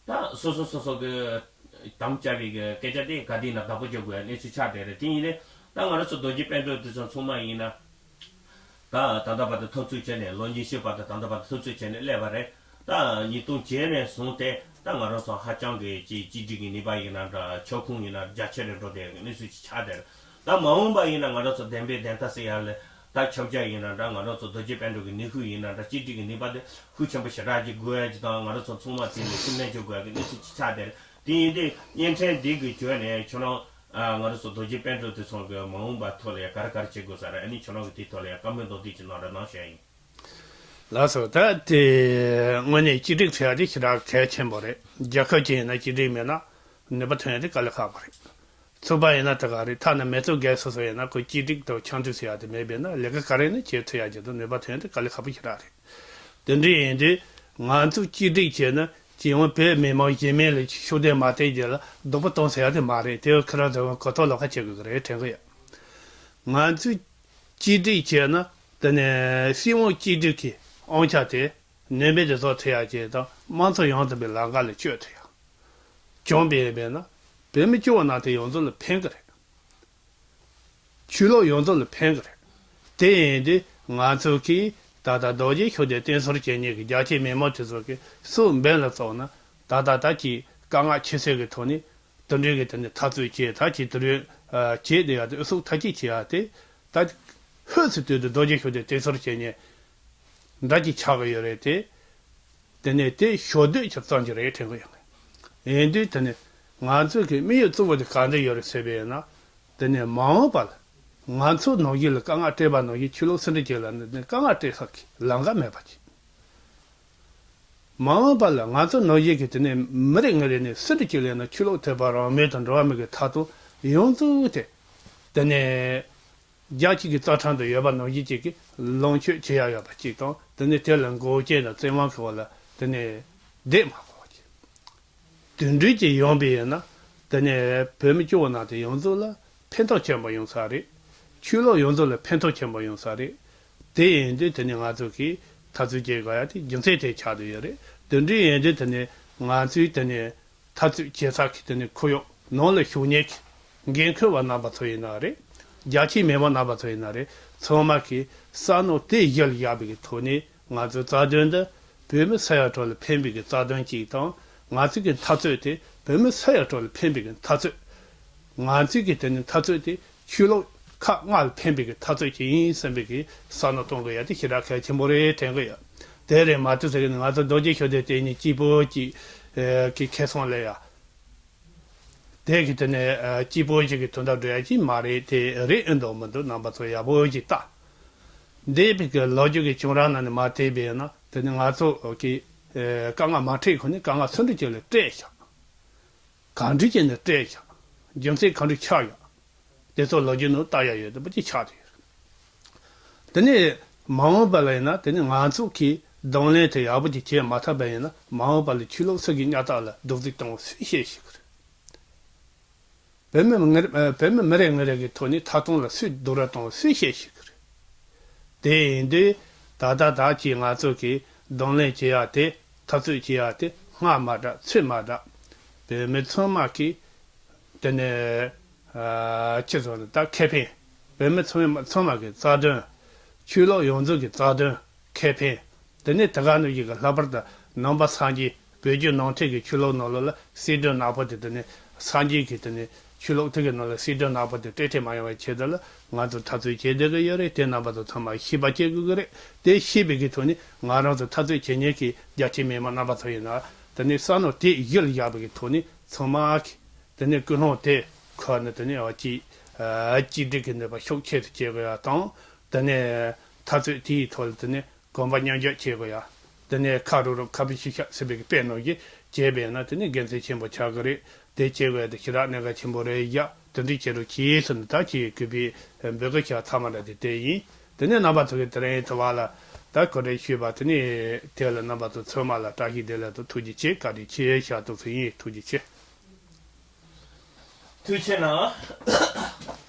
ད་སོ་སོ་སོ་སོ་གི་དམ་བཅའ་བའི་གི་སྐད་ཆ་དེ་ག་དུས་ན་བདག་པོ་རྒྱག་དགོས་ཡ་གནས་ཚུལ་ཆགས་བསྡད་རེད། དེ་ཡིན་ནའི་ད་ང་རང་ཚོ་རྡོ་རྗེ་སྤུན་གྲོགས་དེ་ཚོ་ཚང་མ་ཡིན་ན་ད་ད་ལྟ་བར་དུ་འཐབ་རྩོད་བྱས་ནས་ལོ་ཉི་ཤུ་བར་དུ་ད་ལྟ་བར་དུ་འཐབ་རྩོད་བྱས་ནས་སླེབས་པ་རེད། ད་ཉིས་སྟོང་བརྒྱད་ནས་བཟུང་སྟེ་ད་ང་རང་ཚོ་ཧ་ཅང་གི་ཅིག་གཅིག་སྒྲིལ་གྱི་ནུས་པ་ཡིན་ན་འདྲ་ཁྱབ་ཁོངས་ཡིན་ན་རྒྱ་ཆེ་རུ་འགྲོ་བསྡད་ཡ་གི་གནས་ཚུལ་ཅིག་ཆགས་བསྡད་རེད། ད་མ་འོངས་པ་ཡིན་ན་ང་རང་ཚོ་བདེན་པའི་བདེན་མཐའ་གསལ་ཡ་ལ་ད་ཁྱབ་རྒྱ་ཡིན་ན་འདྲ་ང་རང་ཚོ་རྡོ་རྗེ་སྤུན་གྲོགས་ཀྱི་ནུས་ཤུགས་ཡིན་ན་འདྲ་གཅིག་སྒྲིལ་གྱི་ནུས་པ་དེ་ཤུགས་ཆེན་པོ་ཞེ་དྲག་ཅིག་དགོས་ཡ་ཅིག་དང་ང་རང་ཚོ་ཚང་མ་དེ་ནས་ཤུགས་སྣོན་བྱེད་དགོས་ཡ་གི་གནས་ཚུལ་ཅིག་ཆགས་བསྡད་རེད། དེ་ཡིན་དུས་བརྙན་འཕྲིན་འདི་གི་བརྒྱུད་ནས་ཁྱོད་རང་ང་རང་ཚོ་རྡོ་རྗེ་སྤུན་གྲོགས་དེ་ཚོ་གི་མ་འོངས་པ་ཐོག་ལ་ཡ་ག་རེ་ག་རེ་བྱེད་དགོས་ས་རེད། ཨ་ནི་ཁྱོད་རང་གི་དེའི་ཐོག་ལ་ཡ་བཀའ་མོལ་མདོར་བསྡུས་ཅིག་གནང་རོགས་གནང་ཞུ་ཡ་ཡིན། ལགས་སོ། ད་དེ་དངོས་གནས་གཅིག་སྒྲིལ་ཟེར་ཡ་དེ་ཞེ་དྲག་གལ་ཆེན་པོ་རེད། རྒྱལ་ཁབ་ཅིག་ཡིན་ན་གཅིག་སྒྲིལ་མེད་ན་ནུས་པ་ཐོན་ཡ་དེ་དཀའ་ལས་ཁག་པོ་རེད། ཚོགས་པ་ཡིན་ན་དེ་ག་རེད། ཐ་ན་མི་ཚོགས་སྒེར་སོ་སོ་ཡིན་ན་ཁོ་གཅིག་སྒྲིལ་དང་འཆམ་མཐུན་ཟེར་ཡ་དེ་མེད་པས་ན་ལས་ཀ་ག་རེ་ནི་བྱེད་ཐུབ་ཡ་ཅིག་དང་ནུས་པ་ཐོན་ཡ་དེ་དཀའ་ལས་ཁག་པོ་ཞེ་དྲག་རེད། དེ་འདྲ་ཡིན་དུས་ང་ཚོ་གཅིག་སྒྲིལ་བྱས་ན་སྤྱི་ཡོངས་བོད་མི་མང་གཞན་མི་ལ་ཤུགས་ལྡན་མ་བསྟན་རྒྱུ་ལ་སྡུག་པོ་གཏོང་ཟེར་ཡ་དེ་མ་རེད། དེ་ཁོ་རང་ཚོ་གོ་རྟོགས་ལོག་ཁ་བྱེད་དགོས་ཀྱི་རེད་དྲན་གི་ཡོད། ང་ཚོས་གཅིག་སྒྲིལ་བྱས་ན་དེ་ནས་སྲིད་དབང་གཅིག་སྒྲིལ་གྱི་དབང་ཆ་དེ་ནུས་མེད་དུ་བཟོ་ཐུབ་ཡ་ཅིག་དང་དམངས་གཙོ་ཡོང་ཐུབ་པའི་ལམ་ཁ་ལ་བསྐྱོད་ཐུབ་ཡ། བྱུང་བ་ཡིན་པས་ན་བོད་མི་སྐྱོ་བོ་རྣམས་དེ་ཡོངས་རྫོགས་ལ་ཕན་གི་རེད། ཆོས་ལུགས་ཡོངས་རྫོགས་ལ་ཕན་གི་རེད། དེ་ཡིན་དུས་ང་ཚོ་གིས་ད་ལྟ་རྡོ་རྗེ་ཤུགས་ལྡན་བསྟེན་གསོལ་བྱེད་མཁན་གྱི་རྒྱ་ཆེའི་མི་མང་དེ་ཚོ་གི་སྲོག་འབེན་ལ་བཙུགས་ན་ད་ལྟ་ད་ཀྱི་དཀའ་ངལ་ཆེ་སའི་གི་ཐོག་ནས་དེ་འདྲའི་གི་དེ་ནས་འཐབ་རྩོད་བྱས་ད་ཀྱི་དེ་འདྲའི་བྱས་བསྡད་ཡ་དེ་ཨུ་ཚུགས་མཐའ་སྐྱེལ་བྱེད་ཡ་དེ་ད་ཧོད་སུ་དུས་དུ་རྡོ་རྗེ་ཤུགས་ལྡན་བསྟེན་གསོལ་བྱེད་མཁན་འདྲ་ཅིག་ཆགས་གི་ཡོད་རེད་དེ། དེ་ནས་དེ་ཞོ་སྡོད་ཀྱི་བཙོང་གི་རེད་དྲན་གི་ཡོད། ཡིན་དུས་དེ་ནས་ང་ཚོ་གི་དམིགས་ཡུལ་གཙོ་བོ་དེ་ག་འདྲ་ཡོད་རེད་ཟེར་བས་ན། དེ་ནས་མ་འོངས་པ་ལ་ ང་ཚོ་ནང་བཞིན་ལ་དཀའ་ངལ་འཕྲད་པ་ནང་བཞིན་ཆོས་ལུགས་སུ་འདྲ་ཅིག་ལ་ནི་དཀའ་ངལ་འཕྲད་ས་གི་ལམ་ཁ་མེད་པ་ཅིག་མ་འོངས་པ་ལ་ང་ཚོ་ནང་བཞིན་གྱི་དེ་ནས་མི་རེ་ངོ་རེ་ནས་སུ་འདྲ་ཅིག་ལ་ཡིན་ན་ཆོས་ལུགས་ཐོས་པ་རང་མོས་དང་འགྲོ་བ་མི་གི་ཐ་དོན་ཡོངས་རྫོགས་དེ་དེ་ནས་རྒྱལ་སྤྱི་གི་རྩ་ཁྲིམས་དུ་ཡོད་པ་ནང་བཞིན་ཅིག་གི་ལོངས་སྤྱོད་བྱེད་ཡ་ཡོད་པ་ཅིག་དང་དེ་ནས་དེ་ལ་མགོ་སྐྱེས་དང་བཙན་དབང་གི་འོག་ལ་དེ་ནས་བསྡད་མ་དགོས་པ་ཅིག་དེ་འདྲ་ཅིག་ཡོང་པ་ཡིན་ན་དེ་ནས་བོད་མི་སྐྱོ་བོ་ནང་དུ་ཡོངས་རྫོགས་ལ་ཕན་ཐོགས་ཆེན་པོ་ཡོང་ས་རེད། ཆོས་ལུགས་ཡོངས་རྫོགས་ལ་ཕན་ཐོགས་ཆེན་པོ་ཡོང་ས་རེད། དེ་ཡིན་དུས་དེ་ནས་ང་ཚོ་གིས་འཐབ་རྩོད་བྱེད་དགོས་ཡ་དེ་རྒྱུ་མཚན་དེ་ཆགས་བསྡད་ཡོད་རེད། དེ་འདྲ་ཡིན་དུས་དེ་ནས་ང་ཚོས་དེ་ནས་འཐབ་རྩོད་བྱེད་ས་གི་དེ་ནས་ཁོར་ཡུག་ནང་ལ་ཞུགས་མཁན་གྱི་འགན་འཁུར་བ་རྣམ་པ་ཚོ་ཡིན་ན་རེད། རྒྱ་ཆེའི་མི་མང་རྣམ་པ་ཚོ་ཡིན་ན་རེད། ཚང་མ་གིས་བསམ་བློ་དེ་གཞི་ལ་བཞག་པའི་གི་ཐོག་ནས་ང་ཚོའི་རྩ་དོན་འདི་བོད་མི་ས་ཡ་དྲུག་ལ་ཕན་པའི་གི་རྩ་དོན་གཅིག་དང་། ང་ཚོའི་གི་འཐབ་རྩོད་དེ་བོད་མི་ས་ཡ་དྲུག་ལ་ཕན་པའི་གི་འཐབ་རྩོད། ང་ཚོའི་གི་དེ་ནི་འཐབ་རྩོད་དེ་ཆོས་ལུགས་ཁག་ལྔ་ལ་ཕན་པའི་གི་འཐབ་རྩོད་ཅིག་ཡིན་བསམ་པའི་གི་བསམ་བློ་གཏོང་དགོས་ཡ་དེ་ཞེ་དྲག་གལ་ཆེན་པོ་རེད་དྲན་གི་ཡོད། དེ་རེད་མ་གཏོགས་ཟེར་གི་ནི་ང་ཚོ་རྡོ་རྗེ་ཤུགས་ལྡན་དེ་ནི་སྐྱིད་པོ་ཅིག་གི་ཁེ་བཟང་ལེན་ཡ། དེ་གི་དེ་ནས་ཨ་སྐྱིད་པོ་ཞིག་གི་དོན་དག་འགྲོ་ཡ་ཅིག་མ་རེད། དེ་རེད་ཨེ་འདུག་མི་འདུག་རྣམ་པ་ཚོ་ཡག་པོ་ཞིག་ལྟ། འདས་པའི་གི་ལོ་རྒྱུས་ཀྱི་བྱུང་རབས་ནང་ནས་མར་བལྟས་པས་ན་དེ་ནི་ང་ཚོ་གི་ཨ་དཀའ་ངལ་མ་འཕྲད་གོང་ནས་དཀའ་ངལ་སུ་འདྲ་ཅིག་ལ་འཕྲད་ཤག་གང་འདྲ་ཅིག་ནས་འཕྲད་ཤག་རྒྱུ་མཚན་གང་འདྲ་ཆགས་ཡོད། དེ་ཚོ་ལོ་རྒྱུས་ནང་ལྟ་ཡ་ཡོད་དེ་པོ་ཅིག་ཆགས་ཡོད། དེ་ནས་མ་འོངས་པ་ལ་ཡིན་ན་དེ་ནས་ང་ཚོ་གིས་གདོང་ལེན་དེ་ཡག་པོ་ཅིག་བྱེད་མ་ཐུབ་པ་ཡིན་ན་མ་འོངས་པ་ལ་ཆོས་ལུགས་སུ་གི་གནས་སྟངས་ལ་རྡོག་རྫིས་གཏོང་བ་སུས་ཤེས་ཤིག་གི་རེད། བོད་མི་ངེར་བོད་མི་མི་རེ་ངོ་རེ་གི་ཐོག་ནས་ཐ་སྟོང་ལ་སུས་རྡོག་ར་གཏོང་བ་སུས་ཤེས་ཤིག་གི་རེད། དེ་ཡིན་དུས་ད་ལྟ་ད་ཅིག་ང་ཚོ་གིས་གདོང་ལེན་བྱེད་ཡ་དེ་འཐབ་རྩོད་བྱེད་ཡ་དེ་སྔ་མ་འདྲ་ཚོད་མ་འདྲ་བོད་མི་ཚང་མ་གིས་དེ་ནས་ཨ་ཅི་ཟེར་ན་ད་ཁེ་ཕན། བོད་མི་ཚང་མ་ཚང་མ་གི་རྩ་དོན། ཆོས་ལུགས་ཡོངས་རྫོགས་ཀྱི་རྩ་དོན། ཁེ་ཕན། དེ་ནས་དེ་ག་ནང་བཞིན་གྱི་ལྷག་པར་དུ་ནང་པ་སངས་རྒྱས་བོད་བརྒྱུད་ནང་བསྟན་གྱི་ཆོས་ལུགས་ནང་ལོགས་ལ་སྲིད་དོན་ནག་པོ་དེ་དེ་ནས་སངས་རྒྱས་ཀྱི་དེ་ནས་ཆོས་ལུགས་དེ་གི་ནང་ལ་སྲིད་དོན་ནག་པོ་དེ་སྤྲད་འཕྲལ་མ་ཡོང་བའི་ཆེད་དུ་ལ་ང་ཚོ་འཐབ་རྩོད་བྱེད་བསྡད་ཀྱི་ཡོད་རེད། དེ་རྣམ་པ་ཚོ་ཚང་མ་ཤེས་པ་བྱེད་དགོས་ཀྱི་རེད། དེ་ཤེས་པའི་གི་ཐོག་ནས་ང་རང་ཚོ་འཐབ་རྩོད་བྱེད་མཁན་གྱི་རྒྱ་ཆེའི་མི་མང་རྣམ་པ་ཚོ་ཡིན་ན་དེ་ནས་བསམ་བློ་དེ་གཞི་ལ་བཞག་པའི་གི་ཐོག་ནས་ཚང་མ་གི་དེ་ནས་ཀུན་སློང་དེ་ཁོ་ནི་དེ་ནས་ཨ་ཅིག་ཨ་གཅིག་སྒྲིལ་གྱི་ནུས་པ་ཤུགས་ཆེ་རུ་བྱེད་དགོས་ཡ་དང་། དེ་ནས་འཐབ་རྩོད་དེའི་ཐོག་ལ་དེ་ནས་གོམ་པ་མཉམ་རྒྱུག་བྱེད་དགོས་ཡ། དེ་ནས་ཁ་རུབ་རུབ་ཁ་ཕྱི་ཤུབ་ཤུབ་ཟེར་བའི་དཔེ་ནང་བཞིན་བྱས་པས་ན་དེ་ནས་དགེ་མཚན་ཆེན་པོ་ཆགས་ཀྱི་རེད། དེ་བྱེད་དགོས་ཡ་དེ་ཞེ་དྲག་གནད་འགག་ཆེན་པོ་རེད་ཡ། དེ་འདྲ་བྱེད་རོགས་གྱིས་ཟེར་ནས་ད་ཅིག་གུས་པས་འབོད་སྐུལ་བྱ་ཐ་མ་འདྲ་དེ་དེ་ཡིན། དེ་ནས་རྣམ་པ་ཚོ་གིས་དེ་རིང་དུ་བ་ལ་ད་གོ་སྒྲིག་ཞུས་པ་དེ་ནས་དེ་ལ་རྣམ་པ་ཚོ་ཚང་མ་ལ་བཀྲ་ཤིས་བདེ་ལེགས་དང་ཐུགས་རྗེ་ཆེ། བཀའ་དྲིན་ཆེ་ཞུ་ཐུབ་ཚུལ་ཡིན། ཐུགས་རྗེ་ཆེ། ཐུགས་རྗེ་གནང་།